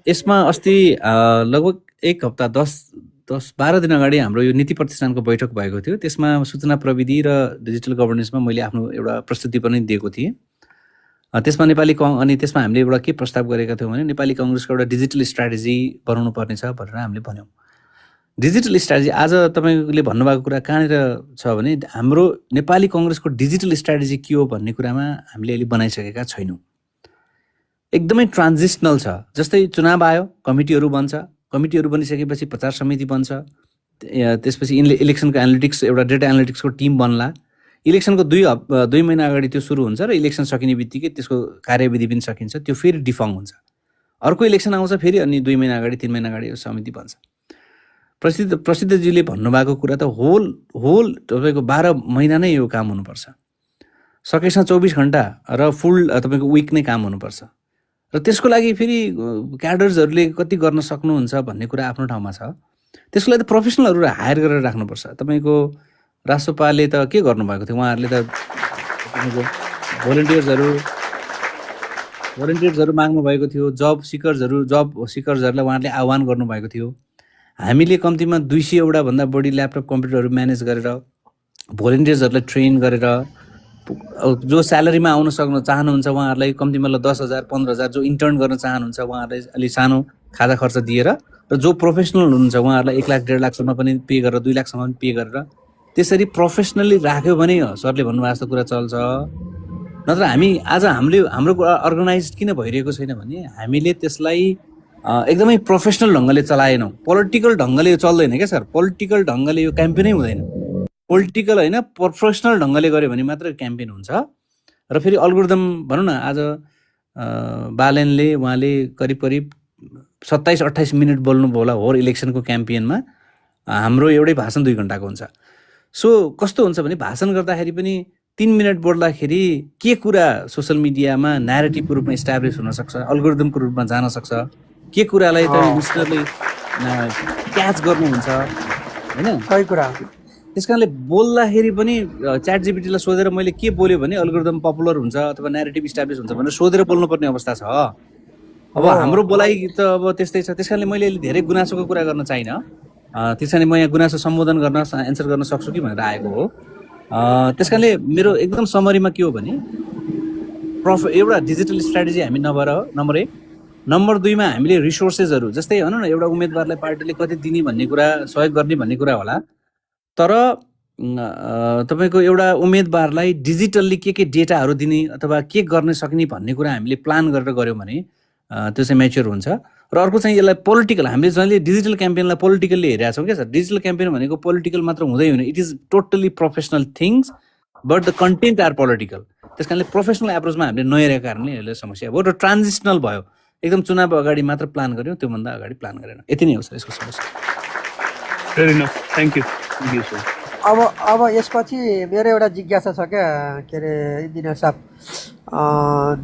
S2: यसमा अस्ति लगभग एक हप्ता 10-12 दिन अगाडि हाम्रो यो नीति प्रतिष्ठानको बैठक भएको थियो। त्यसमा सूचना प्रविधि र डिजिटल गभर्नेन्समा मैले आफ्नो एउटा प्रस्तुति पनि दिएको थिएँ। त्यसमा अनि त्यसमा हामीले एउटा के प्रस्ताव गरेका थियौँ भने नेपाली कङ्ग्रेसको एउटा डिजिटल स्ट्राटेजी बनाउनु पर्नेछ भनेर हामीले भन्यौँ। डिजिटल स्ट्राटेजी आज तपाईँले भन्नुभएको कुरा कहाँनिर छ भने हाम्रो नेपाली कङ्ग्रेसको डिजिटल स्ट्राटेजी के हो भन्ने कुरामा हामीले अहिले बनाइसकेका छैनौँ। एकदमै ट्रान्जिसनल छ। जस्तै चुनाव आयो, कमिटीहरू बन्छ, कमिटीहरू बनिसकेपछि प्रचार समिति बन्छ, त्यसपछि इलेक्सनको एनालिटिक्स एउटा डेटा एनालिटिक्सको टिम बन्ला। इलेक्सनको 2 महिना अगाडि त्यो सुरु हुन्छ र इलेक्सन सकिने बित्तिकै त्यसको कार्यविधि पनि सकिन्छ, त्यो फेरि डिफङ हुन्छ। अर्को इलेक्सन आउँछ फेरि अनि 2 महिना अगाडि 3 महिना अगाडि समिति बन्छ। प्रसिद्धजीले भन्नुभएको कुरा त होल तपाईँको 12 महिना नै यो काम हुनुपर्छ, सकेसम्म 24 घन्टा र फुल तपाईँको विक नै काम हुनुपर्छ। र त्यसको लागि फेरि क्याडर्सहरूले कति गर्न सक्नुहुन्छ भन्ने कुरा आफ्नो ठाउँमा छ। त्यसको लागि त प्रोफेसनलहरू हायर गरेर राख्नुपर्छ। तपाईँको रासोपाले त के गर्नुभएको थियो, उहाँहरूले त तपाईँको भोलिन्टियर्सहरू माग्नुभएको थियो, जब सिकर्सहरूलाई उहाँहरूले आह्वान गर्नुभएको थियो। हामीले कम्तीमा 200 भन्दा बढी ल्यापटप कम्प्युटरहरू म्यानेज गरेर भोलिन्टियर्सहरूलाई ट्रेन गरेर जो स्यालेरीमा आउन चाहनुहुन्छ उहाँहरूलाई कम्तीमा 10,000 15,000, जो इन्टर्न गर्न चाहनुहुन्छ उहाँहरूलाई अलि सानो खाजा खर्च दिएर, र जो प्रोफेसनल हुनुहुन्छ उहाँहरूलाई 1 लाख 1.5 लाखसम्म पनि पे गरेर 2 लाखसम्म पनि पे गरेर त्यसरी प्रोफेसनली राख्यो भने सरले भन्नुभएको जस्तो कुरा चल्छ। नत्र हाम्रो अर्गनाइज किन भइरहेको छैन भने हामीले त्यसलाई एकदमै प्रोफेसनल ढङ्गले चलाएनौँ। पोलिटिकल ढङ्गले यो चल्दैन क्या सर, पोलिटिकल ढङ्गले यो क्याम्पेनै हुँदैन। पोलिटिकल होइन, प्रोफेसनल ढङ्गले गऱ्यो भने मात्र क्याम्पेन हुन्छ। र फेरि अल्गोरिदम भनौँ न, आज बालेनले उहाँले करिब 27-28 मिनट बोल्नुभयो होला होल इलेक्सनको क्याम्पेनमा। हाम्रो एउटै भाषण 2 घन्टाको हुन्छ। सो कस्तो हुन्छ भने भाषण गर्दाखेरि पनि 3 मिनट बोल्दाखेरि के कुरा सोसियल मिडियामा न्यारेटिभको रूपमा इस्टाब्लिस हुनसक्छ, अल्गोरिदमको रूपमा जान सक्छ, के कुरालाई त लिसनरले क्याच गर्नुहुन्छ होइन,
S1: सही कुरा।
S2: त्यस कारणले बोल्दाखेरि पनि च्याट जिपिटीलाई सोधेर मैले के बोल्यो भने अल्गोरिदम पपुलर हुन्छ अथवा न्यारेटिभ इस्टाब्लिस हुन्छ भनेर सोधेर बोल्नुपर्ने अवस्था छ। अब हाम्रो बोलाइ त अब त्यस्तै छ। त्यस कारणले मैले अहिले धेरै गुनासोको कुरा गर्न चाहिनँ। त्यस कारणले म यहाँ गुनासो सम्बोधन गर्न एन्सर गर्न सक्छु कि भनेर आएको हो। त्यस कारणले मेरो एकदम समरीमा के हो भने एउटा डिजिटल स्ट्राटेजी हामी नम्बर 1, नम्बर 2 मा हामीले रिसोर्सेसहरू, जस्तै भनौँ न एउटा उम्मेदवारलाई पार्टीले कति दिने भन्ने कुरा, सहयोग गर्ने भन्ने कुरा होला, तर तपाईँको एउटा उम्मेदवारलाई डिजिटल्ली के डेटाहरू दिने अथवा के गर्न सक्ने भन्ने कुरा हामीले प्लान गरेर गऱ्यौँ भने त्यो चाहिँ म्याच्योर हुन्छ। र अर्को चाहिँ यसलाई पोलिटिकल, हामीले जहिले डिजिटल क्याम्पेनलाई पोलिटिकल्ली हेरेका छौँ क्या सर। डिजिटल क्याम्पेन भनेको पोलिटिकल मात्र हुँदै हुने, it is totally professional things but the content are political. त्यस कारणले प्रोफेसनल एप्रोचमा हामीले नहेरेको कारणले यसले समस्या भयो र ट्रान्जिसनल भयो। एकदम चुनाव अगाडि मात्र प्लान गऱ्यौँ, त्योभन्दा अगाडि प्लान गरेन। यति नै हो सर यसको समस्या।
S3: Fair enough, thank you sir.
S1: अब यसपछि मेरो एउटा जिज्ञासा छ क्या, के अरे इन्जिनियर साहब,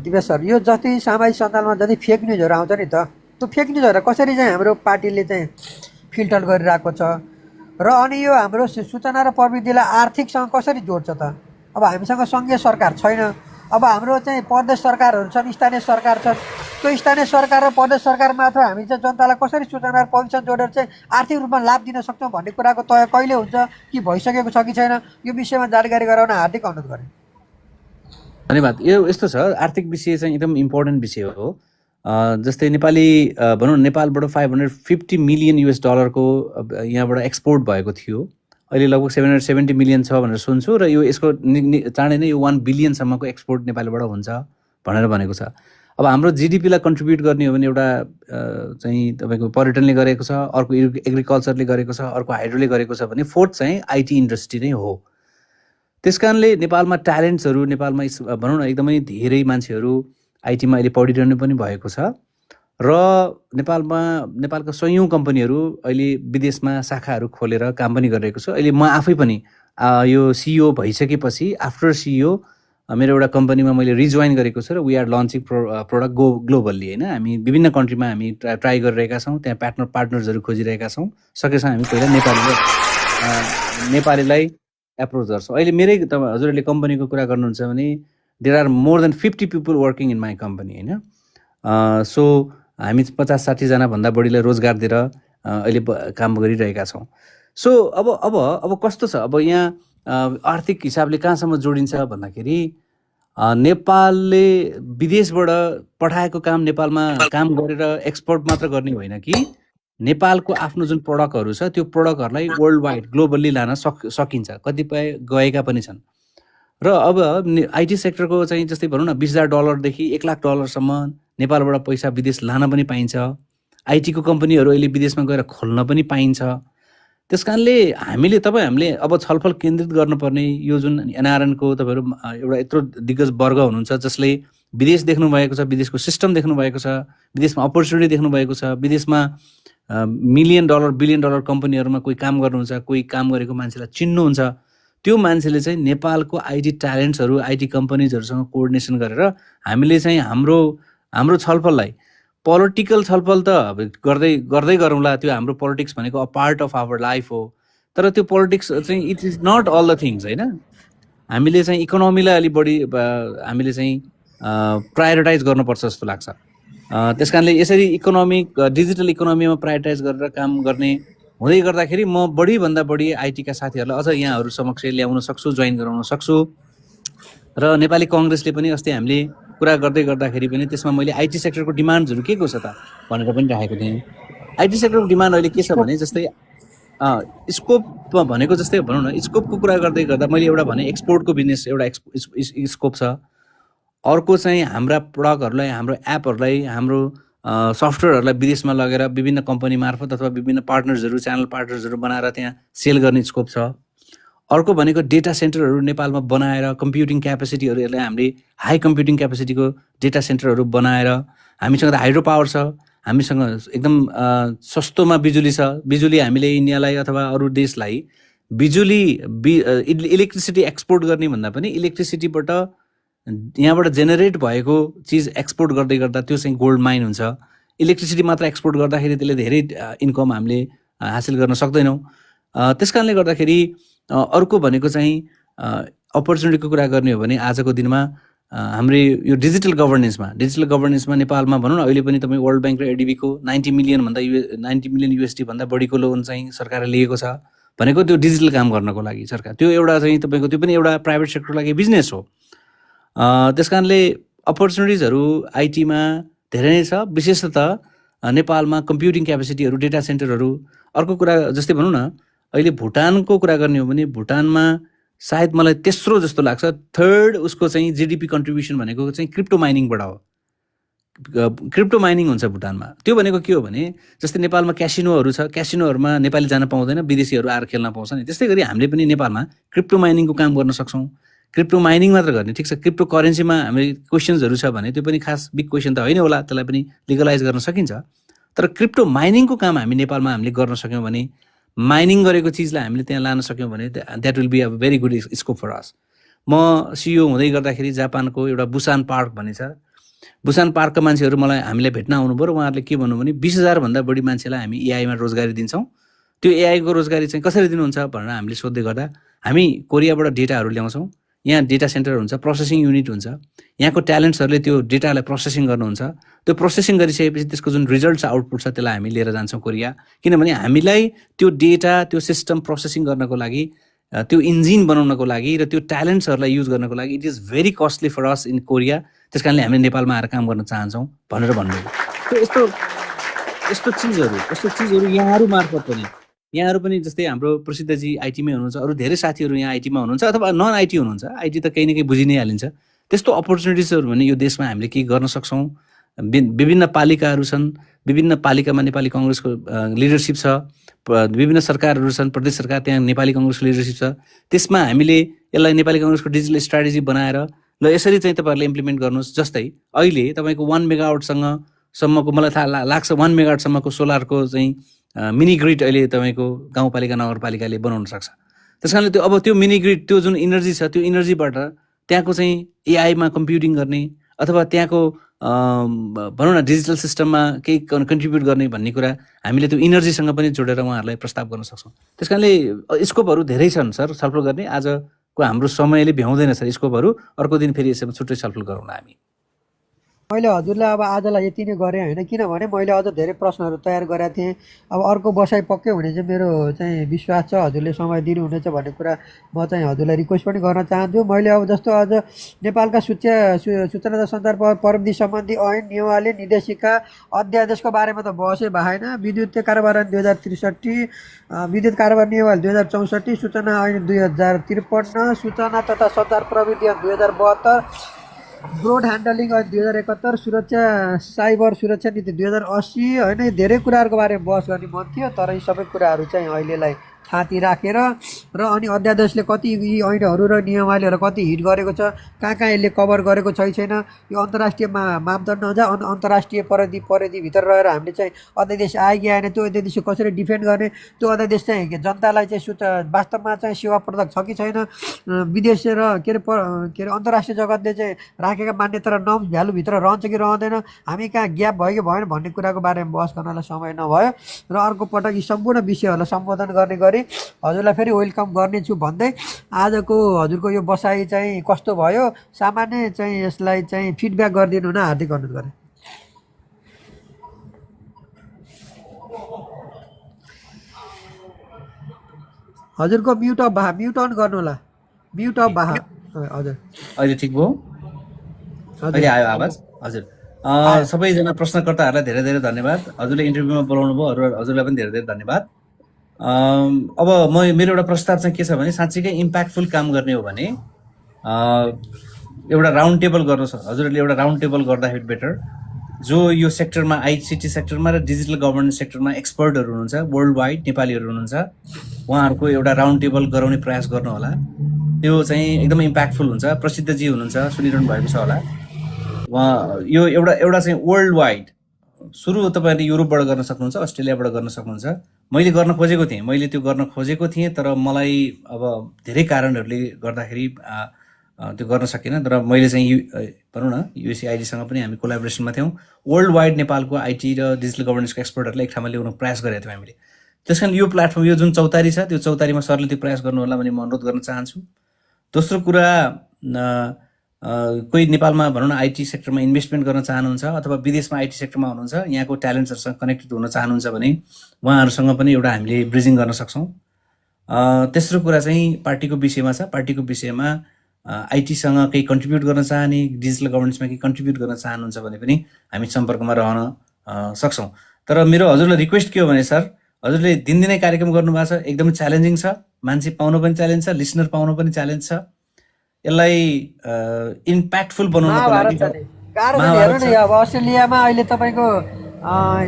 S1: दिवेश सर, यो जति सामाजिक सञ्जालमा जति फेक न्युजहरू आउँछ नि त, त्यो फेक न्युजहरू कसरी चाहिँ हाम्रो पार्टीले चाहिँ फिल्टर गरिरहेको छ, र अनि यो हाम्रो सूचना र प्रविधिलाई आर्थिकसँग कसरी जोड्छ त? अब हामीसँग सङ्घीय सरकार छैन, अब हाम्रो चाहिँ प्रदेश सरकारहरू छन्, स्थानीय सरकार छन्, त्यो स्थानीय सरकार र प्रदेश सरकार मात्र हामी चाहिँ जनतालाई कसरी सूचना र प्रविधिसँग जोडेर चाहिँ आर्थिक रूपमा लाभ दिन सक्छौँ भन्ने कुराको तय कहिले हुन्छ कि भइसकेको छ कि छैन, यो विषयमा जानकारी गराउन हार्दिक अनुरोध गरेँ।
S2: धन्यवाद। यो यस्तो छ, आर्थिक विषय चाहिँ एकदम इम्पोर्टेन्ट विषय हो। जस्तै नेपाली भनौँ न, नेपालबाट $550 मिलियन को यहाँबाट एक्सपोर्ट भएको थियो। अहिले लगभग 770 मिलियन छ भनेर सुन्छु, र यसको चाँडै नै यो 1 बिलियनसम्मको एक्सपोर्ट नेपालबाट हुन्छ भनेर भनेको छ। अब हाम्रो जिडिपीलाई कन्ट्रिब्युट गर्ने हो भने एउटा चाहिँ तपाईँको पर्यटनले गरेको छ, अर्को एग्रिकल्चरले गरेको छ, अर्को हाइड्रोले गरेको छ भने 4th चाहिँ आइटी इन्डस्ट्री नै हो। त्यस कारणले नेपालमा ट्यालेन्ट्सहरू, नेपालमा भनौँ न एकदमै धेरै मान्छेहरू आइटीमा अहिले पढिरहनु पनि भएको छ, र नेपालका 100औं कम्पनीहरू अहिले विदेशमा शाखाहरू खोलेर काम पनि गरिरहेको छ। अहिले म आफै पनि यो सिइओ भइसकेपछि, आफ्टर सिइओ मेरो एउटा कम्पनीमा मैले रिजोइन गरेको छु, र we are launching product globally होइन। हामी विभिन्न कन्ट्रीमा हामी ट्राई गरिरहेका छौँ, त्यहाँ पार्टनर्सहरू खोजिरहेका छौँ। सकेसम्म हामी पहिला नेपालीलाई एप्रोच गर्छौँ। अहिले मेरै हजुरहरूले कम्पनीको कुरा गर्नुहुन्छ भने there are more than 50 people working in my company होइन। सो हामी 50-60 जना भन्दा बढीलाई रोजगार दिएर अहिले काम गरिरहेका छौँ। सो अब कस्तो छ, अब यहाँ आर्थिक हिसाबले कहाँसम्म जोडिन्छ भन्दाखेरि नेपालले विदेशबाट पठाएको काम नेपालमा काम गरेर एक्सपोर्ट मात्र गर्ने होइन कि नेपालको आफ्नो जुन प्रडक्टहरू छ त्यो प्रडक्टहरूलाई वर्ल्ड वाइड ग्लोबल्ली लान सकिन्छ। कतिपय गएका पनि छन्। र अब आइटी सेक्टरको चाहिँ जस्तै भनौँ न $20,000 1 लाख डलरसम्म नेपालबाट पैसा विदेश लान पनि पाइन्छ। आइटीको कम्पनीहरू अहिले विदेशमा गएर खोल्न पनि पाइन्छ। त्यस कारणले हामीले अब छलफल केन्द्रित गर्नुपर्ने यो जुन एनआरएनको तपाईँहरू एउटा यत्रो दिग्गज वर्ग हुनुहुन्छ जसले विदेश देख्नुभएको छ, विदेशको सिस्टम देख्नुभएको छ, विदेशमा अपर्च्युनिटी देख्नुभएको छ, विदेशमा $1 million $1 billion कम्पनीहरूमा कोही काम गर्नुहुन्छ, कोही काम गरेको मान्छेलाई चिन्नुहुन्छ। त्यो मान्छेले चाहिँ नेपालको आइटी ट्यालेन्ट्सहरू, आइटी कम्पनीजहरूसँग कोअर्डिनेसन गरेर हामीले चाहिँ हाम्रो छलफललाई पोलिटिकल छलफल त अब गर्दै गरौँला। त्यो हाम्रो पोलिटिक्स भनेको a part of our life हो। तर त्यो पोलिटिक्स चाहिँ it is not all the things होइन। हामीले चाहिँ इकोनोमीलाई अलिक बढी हामीले चाहिँ प्रायोरिटाइज गर्नुपर्छ जस्तो लाग्छ। त्यस कारणले यसरी डिजिटल इकोनोमीमा प्रायोरिटाइज गरेर काम गर्ने हुँदै गर्दाखेरि म बढीभन्दा बढी आइटीका साथीहरूलाई अझ यहाँहरू समक्ष ल्याउन सक्छु, जोइन गराउन सक्छु। र नेपाली कङ्ग्रेसले पनि अस्ति हामीले कुरा गर्दै गर्दाखेरि पनि त्यसमा मैले आइटी सेक्टरको डिमान्ड्सहरू के को छ त भनेर पनि राखेको थिएँ। आइटी सेक्टरको डिमान्ड अहिले के छ भने जस्तै स्कोप भनेको जस्तै भनौँ न स्कोपको कुरा गर्दै गर्दा मैले एउटा भने एक्सपोर्टको बिजनेस एउटा स्कोप छ। अर्को चाहिँ हाम्रा प्रडक्टहरूलाई, हाम्रो एपहरूलाई, हाम्रो सफ्टवेयरहरूलाई विदेशमा लगेर विभिन्न कम्पनी मार्फत अथवा विभिन्न पार्टनर्सहरू, च्यानल पार्टनर्सहरू बनाएर त्यहाँ सेल गर्ने स्कोप छ। अर्को भनेको डेटा सेन्टरहरू नेपालमा बनाएर कम्प्युटिङ क्यापेसिटीहरूलाई हामीले हाई कम्प्युटिङ क्यापेसिटीको डेटा सेन्टरहरू बनाएर हामीसँग त हाइड्रो पावर छ, हामीसँग एकदम सस्तोमा बिजुली छ। बिजुली हामीले इन्डियालाई अथवा अरू देशलाई इलेक्ट्रिसिटी एक्सपोर्ट गर्ने भन्दा पनि इलेक्ट्रिसिटीबाट यहाँबाट जेनेरेट भएको चिज एक्सपोर्ट गर्दै गर्दा त्यो चाहिँ गोल्ड माइन हुन्छ। इलेक्ट्रिसिटी मात्र एक्सपोर्ट गर्दाखेरि त्यसले धेरै इन्कम हामीले हासिल गर्न सक्दैनौँ। त्यस कारणले गर्दाखेरि अर्को भनेको चाहिँ अपर्च्युनिटीको कुरा गर्ने हो भने आजको दिनमा हाम्रो यो डिजिटल गभर्नेन्समा नेपालमा भनौँ न अहिले पनि तपाईँ वर्ल्ड ब्याङ्क र एडिबीको $90 million USD भन्दा बढीको लोन चाहिँ सरकारले लिएको छ भनेको त्यो डिजिटल काम गर्नको लागि सरकार। त्यो एउटा चाहिँ तपाईँको त्यो पनि एउटा प्राइभेट सेक्टरको लागि बिजनेस हो। त्यस कारणले अपर्च्युनिटिजहरू आइटीमा धेरै नै छ, विशेषतः नेपालमा कम्प्युटिङ क्यापेसिटीहरू, डेटा सेन्टरहरू। अर्को कुरा जस्तै भनौँ न अहिले भुटानको कुरा गर्ने हो भने भुटानमा सायद मलाई तेस्रो जस्तो लाग्छ, थर्ड उसको चाहिँ जिडिपी कन्ट्रिब्युसन भनेको चाहिँ क्रिप्टो माइनिङबाट हो। क्रिप्टो माइनिङ हुन्छ भुटानमा। त्यो भनेको के हो भने जस्तै नेपालमा क्यासिनोहरू छ, क्यासिनोहरूमा नेपाली जान पाउँदैन, विदेशीहरू आएर खेल्न पाउँछ नि। त्यस्तै गरी हामीले पनि नेपालमा क्रिप्टो माइनिङको काम गर्न सक्छौँ। क्रिप्टो माइनिङ मात्र गर्ने, ठिक छ, क्रिप्टो करेन्सीमा हामी क्वेसन्सहरू छ भने त्यो पनि खास बिग क्वेसन त होइन होला, त्यसलाई पनि लिगलाइज गर्न सकिन्छ। तर क्रिप्टो माइनिङको काम हामी नेपालमा हामीले गर्न सक्यौँ भने, माइनिङ गरेको चिजलाई हामीले त्यहाँ लान सक्यौँ भने that will be a very good scope for us. म सिइओ हुँदै गर्दाखेरि जापानको एउटा बुसान पार्क भन्ने छ, बुसान पार्कका मान्छेहरू हामीलाई भेट्न आउनुभयो र उहाँहरूले के भन्नु भने 20,000 भन्दा बढी मान्छेलाई हामी एआईमा रोजगारी दिन्छौँ। त्यो एआईको रोजगारी चाहिँ कसरी दिनुहुन्छ भनेर हामीले सोध्दै गर्दा हामी कोरियाबाट डेटाहरू ल्याउँछौँ, यहाँ डेटा सेन्टर हुन्छ, प्रोसेसिङ युनिट हुन्छ, यहाँको ट्यालेन्ट्सहरूले त्यो डेटालाई प्रोसेसिङ गर्नुहुन्छ। त्यो प्रोसेसिङ गरिसकेपछि त्यसको जुन रिजल्ट छ, आउटपुट छ, त्यसलाई हामी लिएर जान्छौँ कोरिया। किनभने हामीलाई त्यो डेटा, त्यो सिस्टम प्रोसेसिङ गर्नको लागि, त्यो इन्जिन बनाउनको लागि र त्यो ट्यालेन्ट्सहरूलाई युज गर्नको लागि it is very costly for us in Korea. त्यस कारणले हामीले नेपालमा आएर काम गर्न चाहन्छौँ भनेर भन्नुभयो। यस्तो चिजहरू यहाँहरू मार्फत पनि, यहाँहरू पनि जस्तै हाम्रो प्रसिद्धजी आइटीमै हुनुहुन्छ, अरू धेरै साथीहरू यहाँ आइटीमा हुनुहुन्छ अथवा नन आइटी हुनुहुन्छ, आइटी त केही न केही बुझि नै हालिन्छ। त्यस्तो अपर्च्युनिटिजहरू भने यो देशमा हामीले के गर्न सक्छौँ। विभिन्न पालिकाहरू छन्, विभिन्न पालिकामा नेपाली कङ्ग्रेसको लिडरसिप छ, विभिन्न सरकारहरू छन्, प्रदेश सरकार त्यहाँ नेपाली कङ्ग्रेसको लिडरसिप छ। त्यसमा हामीले यसलाई नेपाली कङ्ग्रेसको डिजिटल स्ट्राटेजी बनाएर ल यसरी चाहिँ तपाईँहरूले इम्प्लिमेन्ट गर्नुहोस्। जस्तै अहिले तपाईँको 1 मेगावाटसम्मको मलाई थाहा लाग्छ 1 मेगावाटसम्मको सोलरको चाहिँ मिनी ग्रिड अहिले तपाईँको गाउँपालिका नगरपालिकाले बनाउन सक्छ। त्यस कारणले त्यो मिनी ग्रिड, त्यो जुन इनर्जी छ, त्यो इनर्जीबाट त्यहाँको चाहिँ एआईमा कम्प्युटिङ गर्ने अथवा त्यहाँको भनौँ न डिजिटल सिस्टममा केही कन्ट्रिब्युट गर्ने भन्ने कुरा हामीले त्यो इनर्जीसँग पनि जोडेर उहाँहरूलाई प्रस्ताव गर्न सक्छौँ। त्यस कारणले स्कोपहरू धेरै छन् सर छलफल गर्ने। आजको हाम्रो समयले भ्याउँदैन सर स्कोपहरू, अर्को दिन फेरि यसमा छुट्टै छलफल गरौँला हामी।
S1: मैले हजुरलाई अब आजलाई यति नै गरेँ होइन, किनभने मैले अझ धेरै प्रश्नहरू तयार गरेका थिएँ। अब अर्को बसाइ पक्कै हुने चाहिँ मेरो चाहिँ विश्वास छ, हजुरले समय दिनुहुनेछ भन्ने कुरा म चाहिँ हजुरलाई रिक्वेस्ट पनि गर्न चाहन्छु। मैले अब जस्तो आज नेपालका सूचना तथा सञ्चार प्रविधि सम्बन्धी ऐन, नियमावली, निर्देशिका, अध्यादेशको बारेमा त बहसै भएन। विद्युत कारोबार ऐन 2063, विद्युत कारोबार नियमावली 2064, सूचना ऐन 2053, सूचना तथा सञ्चार प्रविधि ऐन 2072, ब्रोड ह्यान्डलिङ ऐन 2071, सुरक्षा साइबर सुरक्षा नीति 2080 होइन, धेरै कुराहरूको बारेमा बहस गर्ने मन थियो। तर यी सबै कुराहरू चाहिँ अहिलेलाई थाती राखेर र अनि अध्यादेशले कति यी ऐनहरू र नियमावलीहरू कति हिट गरेको छ, कहाँ कहाँ यसले कभर गरेको छैन, यो अन्तर्राष्ट्रिय मापदण्ड हुन्छ। अन्तर्राष्ट्रिय परिधिभित्र रहेर हामीले चाहिँ अध्यादेश आयो कि आएन, त्यो अध्यादेश कसरी डिफेन्ड गर्ने, त्यो अध्यादेश चाहिँ जनतालाई चाहिँ वास्तवमा चाहिँ सेवाप्रदक छ कि छैन, विदेश र के अरे अन्तर्राष्ट्रिय जगतले चाहिँ राखेका मान्यता र नर्म्स भ्यालुभित्र रहन्छ कि रहँदैन, हामी कहाँ ग्याप भयो कि भएन भन्ने कुराको बारेमा बहस गर्नलाई समय नभयो। र अर्को पटक यी सम्पूर्ण विषयहरूलाई सम्बोधन गर्ने गरी हजुरलाई फेरि वेलकम गर्नेछु भन्दै आजको हजुरको यो बसाइ चाहिँ कस्तो भयो, सामान्य चाहिँ यसलाई चाहिँ फिडब्याक गरिदिनु हुन हार्दिक अनुरोध गरेँ। हजुरको म्युट अन गर्नु होला, म्युट अफ भा। हजुर
S2: अहिले ठिक भयो, अहिले आयो आवाज। हजुर सबैजना प्रश्नकर्ताहरूलाई धेरै धेरै धन्यवाद। हजुरले इन्टरभ्यूमा बोलाउनु भयो, हजुरलाई पनि धेरै धेरै धन्यवाद। अब मेरो एउटा प्रस्ताव चाहिँ के छ भने साँच्चीकै इम्प्याक्टफुल काम गर्ने हो भने एउटा राउन्ड टेबल गर्नु छ। हजुरहरूले एउटा राउन्ड टेबल गर्दाखेरि बेटर, जो यो सेक्टरमा आइसिटी सेक्टरमा र डिजिटल गभर्नेन्स सेक्टरमा एक्सपर्टहरू हुनुहुन्छ, वर्ल्ड वाइड नेपालीहरू हुनुहुन्छ, उहाँहरूको एउटा राउन्ड टेबल गराउने प्रयास गर्नु होला। त्यो चाहिँ एकदमै इम्प्याक्टफुल हुन्छ। प्रसिद्धजी हुनुहुन्छ, सुनिरहनु भएको छ होला। उहाँ यो एउटा चाहिँ वर्ल्ड वाइड सुरु तपाईँले युरोपबाट गर्न सक्नुहुन्छ, अस्ट्रेलियाबाट गर्न सक्नुहुन्छ। मैले गर्न खोजेको थिएँ तर मलाई अब धेरै कारणहरूले गर्दाखेरि त्यो गर्न सकिनँ। तर मैले चाहिँ भनौँ न युएसएआइडीसँग पनि हामी कोलाबोरेसनमा थियौँ। वर्ल्ड वाइड नेपालको आइटी र डिजिटल गभर्नेन्सको एक्सपर्टहरूलाई एक ठाउँमा ल्याउन प्रयास गरेका थियौँ हामीले। त्यस कारण यो प्लेटफर्म, यो जुन चौतारी छ, त्यो चौतारीमा सरले त्यो प्रयास गर्नु होला भन्ने म अनुरोध गर्न चाहन्छु। दोस्रो कुरा, कोही नेपालमा भनौँ न आइटी सेक्टरमा इन्भेस्टमेन्ट गर्न चाहनुहुन्छ अथवा विदेशमा आइटी सेक्टरमा हुनुहुन्छ, यहाँको ट्यालेन्ट्सहरूसँग कनेक्टेड हुन चाहनुहुन्छ भने उहाँहरूसँग पनि एउटा हामीले ब्रिजिङ गर्न सक्छौँ। तेस्रो कुरा चाहिँ पार्टीको विषयमा छ। पार्टीको विषयमा आइटीसँग केही कन्ट्रिब्युट गर्न चाहने, डिजिटल गभर्नेन्समा केही कन्ट्रिब्युट गर्न चाहनुहुन्छ भने पनि हामी सम्पर्कमा रहन सक्छौँ। तर मेरो हजुरलाई रिक्वेस्ट के हो भने सर, हजुरले दिनदिनै कार्यक्रम गर्नुभएको छ, एकदमै च्यालेन्जिङ छ। मान्छे पाउनु पनि च्यालेन्ज छ, लिसनर पाउनु पनि च्यालेन्ज छ। यसलाई इम्प्याक्टफुल बनाउनको लागि
S1: हेर्नु नि, अब अस्ट्रेलियामा अहिले तपाईँको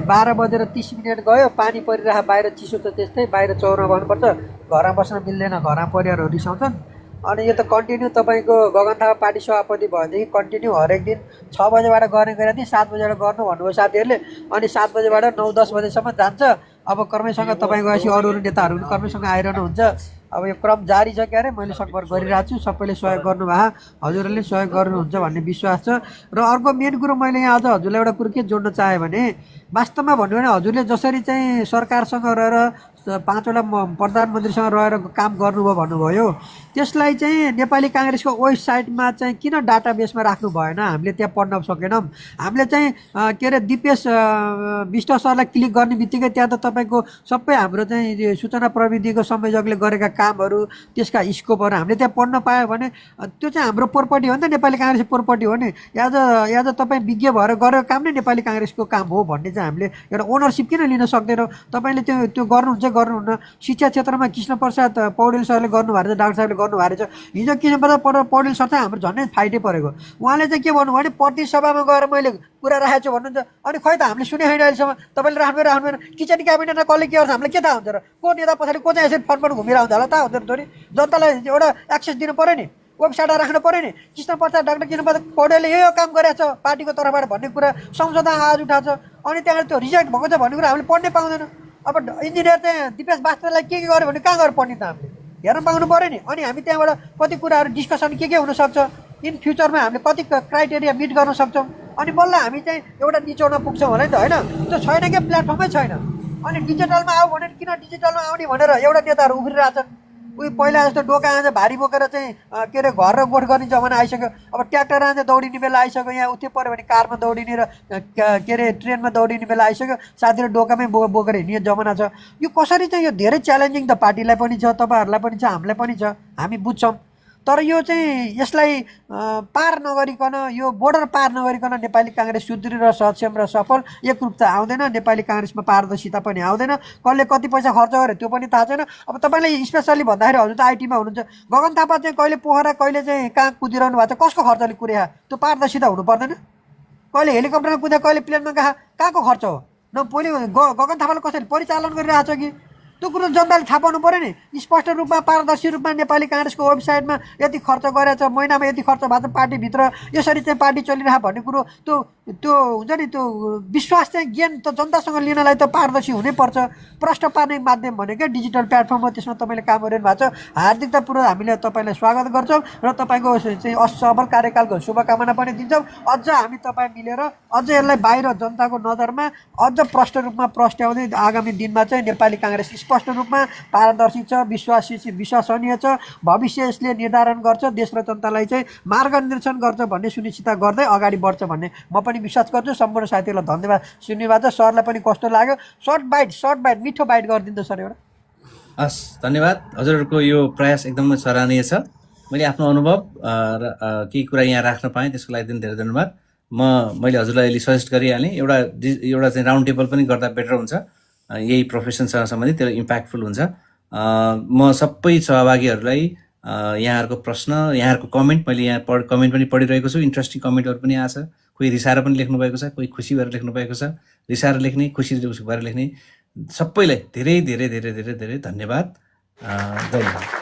S1: 12:30 गयो, पानी परिरहेको, बाहिर चिसो छ, त्यस्तै बाहिर चौरमा बस्नुपर्छ, घरमा बस्न मिल्दैन, घरमा परिवारहरू रिसाउँछन्। अनि यो त कन्टिन्यू तपाईँको गगन थापा पार्टी सभापति भएदेखि कन्टिन्यू हरेक दिन 6 बजेबाट गर्ने गरेको थिएँ, 7 बजेबाट गर्नु भन्नुभयो साथीहरूले। अनि 7 बजेबाट 9-10 बजेसम्म जान्छ। अब क्रमैसँग तपाईँको अरू अरू नेताहरू पनि क्रमैसँग आइरहनुहुन्छ। अब यो क्रम जारी छ, क्यारे मैले सम्पर्क गरिरहेको छु। सबैले सहयोग गर्नुभयो, हजुरहरूले सहयोग गर्नुहुन्छ भन्ने विश्वास छ। र अर्को मेन कुरो मैले यहाँ आज हजुरलाई एउटा कुरो के जोड्न चाहेँ भने, वास्तवमा भन्यो भने हजुरले जसरी चाहिँ सरकारसँग रहेर 5वटा प्रधानमन्त्रीसँग रहेर काम गर्नुभयो भन्नुभयो, त्यसलाई चाहिँ नेपाली काङ्ग्रेसको वेबसाइटमा चाहिँ किन डाटाबेसमा राख्नु भएन? हामीले त्यहाँ पढ्न सकेनौँ। हामीले चाहिँ के अरे दिपेश विष्ट सरलाई क्लिक गर्ने बित्तिकै त्यहाँ त तपाईँको सबै हाम्रो चाहिँ सूचना प्रविधिको संयोजकले गरेका कामहरू, त्यसका स्कोपहरू हामीले त्यहाँ पढ्न पायो भने त्यो चाहिँ हाम्रो प्रपर्टी हो नि त, नेपाली काङ्ग्रेसको प्रपर्टी हो नि। एज अ तपाईँ विज्ञ भएर गरेको काम नै नेपाली काङ्ग्रेसको काम हो भन्ने चाहिँ हामीले एउटा ओनरसिप किन लिन सक्दैनौँ? तपाईँले त्यो गर्नुहुन्छ गर्नुहुन्न। शिक्षा क्षेत्रमा कृष्ण प्रसाद पौडेल सरले गर्नुभएको छ, डाक्टर साहबले गर्नुभएको छ। हिजो कृष्ण प्रसाद पौडेल सर चाहिँ हाम्रो झन्डै फाइटै परेको। उहाँले चाहिँ के भन्नुभयो भने प्रति सभामा गएर मैले कुरा राखेको छु भन्नुहुन्छ। अनि खै त हामीले सुने होइन अहिलेसम्म। तपाईँले राख्नु किचन क्याबिनेटमा कसले के गर्छ हामीलाई के थाहा हुन्छ र? को नेता पछाडि को चाहिँ यसरी फन्ड घुमिरहन्छ होला त? हुँदैन थोरै जनतालाई एउटा एक्सेस दिनु पऱ्यो नि, वेबसाइटमा राख्नु पऱ्यो नि। कृष्ण प्रसाद डाक्टर कृष्ण प्रसाद पौडेलले यो काम गरेको छ पार्टीको तर्फबाट भन्ने कुरा संसदमा आवाज उठाएको छ। अनि त्यहाँ त्यो रिजेक्ट भएको छ भन्ने कुरा हामीले पढ्नै पाउँदैन। अब इन्जिनियर चाहिँ दिपेश बास्त्रलाई के गर्यो भने कहाँ गएर पढ्ने त हामीले हेर्न पाउनु पऱ्यो नि। अनि हामी त्यहाँबाट कति कुराहरू डिस्कसन के हुनसक्छ, इन फ्युचरमा हामीले कति क्राइटेरिया मिट गर्न सक्छौँ, अनि बल्ल हामी चाहिँ एउटा निचोडमा पुग्छौँ होला नि त, होइन? त्यो छैन कि प्लेटफर्मै छैन। अनि डिजिटलमा आऊ भने किन डिजिटलमा आउने भनेर एउटा नेताहरू उभिरहेछन्। उयो पहिला जस्तो डोका आज भारी बोकेर चाहिँ के अरे घर र गोठ गर्ने जमाना आइसक्यो। अब ट्र्याक्टर आज दौडिने बेला आइसक्यो, यहाँ उत्यो पऱ्यो भने कारमा दौडिने र के अरे ट्रेनमा दौडिने बेला आइसक्यो, साथीहरू डोकामै बोकेर हिँड्ने जमाना छ। यो कसरी चाहिँ यो धेरै च्यालेन्जिङ त पार्टीलाई पनि छ, तपाईँहरूलाई पनि छ, हामीलाई पनि छ, हामी बुझ्छौँ। तर यो चाहिँ यसलाई पार नगरिकन, यो बोर्डर पार नगरिकन नेपाली काङ्ग्रेस सुदृढ र सक्षम र सफल एकरूपता आउँदैन। नेपाली काङ्ग्रेसमा पारदर्शिता पनि आउँदैन। कसले कति पैसा खर्च गर्यो त्यो पनि थाहा छैन। अब तपाईँले स्पेसल्ली भन्दाखेरि हजुर त आइटीमा हुनुहुन्छ, गगन थापा चाहिँ कहिले पोखरा कहिले चाहिँ कहाँ कुदिरहनु भएको छ, कसको खर्चले कुद्या, त्यो पारदर्शिता हुनु पर्दैन? कहिले हेलिकप्टरमा कुद्या, कहिले प्लेनमा कहाँको खर्च हो? न पहिले गगन थापाले कसरी परिचालन गरिरहेको छ कि त्यो कुरो जनताले थाहा पाउनु पऱ्यो नि। स्पष्ट रूपमा पारदर्शी रूपमा नेपाली काङ्ग्रेसको वेबसाइटमा यति खर्च गरेछ, महिनामा यति खर्च भएको छ, पार्टीभित्र यसरी चाहिँ पार्टी चलिरहेको भन्ने कुरो त्यो हुन्छ नि, त्यो विश्वास चाहिँ ज्ञान त जनतासँग लिनलाई त पारदर्शी हुनैपर्छ। प्रश्न पार्ने माध्यम भनेकै डिजिटल प्लेटफर्म हो, त्यसमा तपाईँले काम गरिरहनु भएको छ। हार्दिकतापूर्वक हामीले तपाईँलाई स्वागत गर्छौँ र तपाईँको चाहिँ असफल कार्यकालको शुभकामना पनि दिन्छौँ। अझ हामी तपाईँ मिलेर अझ यसलाई बाहिर जनताको नजरमा अझ प्रष्ट रूपमा प्रस्ट्याउँदै आगामी दिनमा चाहिँ नेपाली काङ्ग्रेस स्पष्ट रूपमा पारदर्शी छ, विश्वसनीय छ, भविष्य यसले निर्धारण गर्छ, देश र जनतालाई चाहिँ मार्गनिर्देशन गर्छ भन्ने सुनिश्चित गर्दै अगाडि बढ्छ भन्ने म पनि विश्वास गर्छु। सम्पूर्ण साथीहरूलाई धन्यवाद। सुन्नुभएको छ, सरलाई पनि कस्तो लाग्यो? सर्ट बाइट मिठो बाइट गरिदिनु सर एउटा।
S2: हस्, धन्यवाद। हजुरहरूको यो प्रयास एकदमै सराहनीय छ। मैले आफ्नो अनुभव र केही कुरा यहाँ राख्न पाएँ, त्यसको लागि पनि धेरै धन्यवाद। मैले हजुरलाई अहिले सजेस्ट गरिहालेँ, एउटा चाहिँ राउन्ड टेबल पनि गर्दा बेटर हुन्छ, यही प्रोफेसनसँग सम्बन्धित, त्यो इम्प्याक्टफुल हुन्छ। म सबै सहभागीहरूलाई यहाँहरूको प्रश्न, यहाँहरूको कमेन्ट, मैले यहाँ कमेन्ट पनि पढिरहेको छु, इन्ट्रेस्टिङ कमेन्टहरू पनि आएको छ। कोही रिसाएर पनि लेख्नु भएको छ, कोही खुसी भएर लेख्नु भएको छ। रिसाएर लेख्ने, खुसी भएर लेख्ने सबैलाई धेरै धेरै धेरै धेरै धेरै धन्यवाद। जय हिन्द।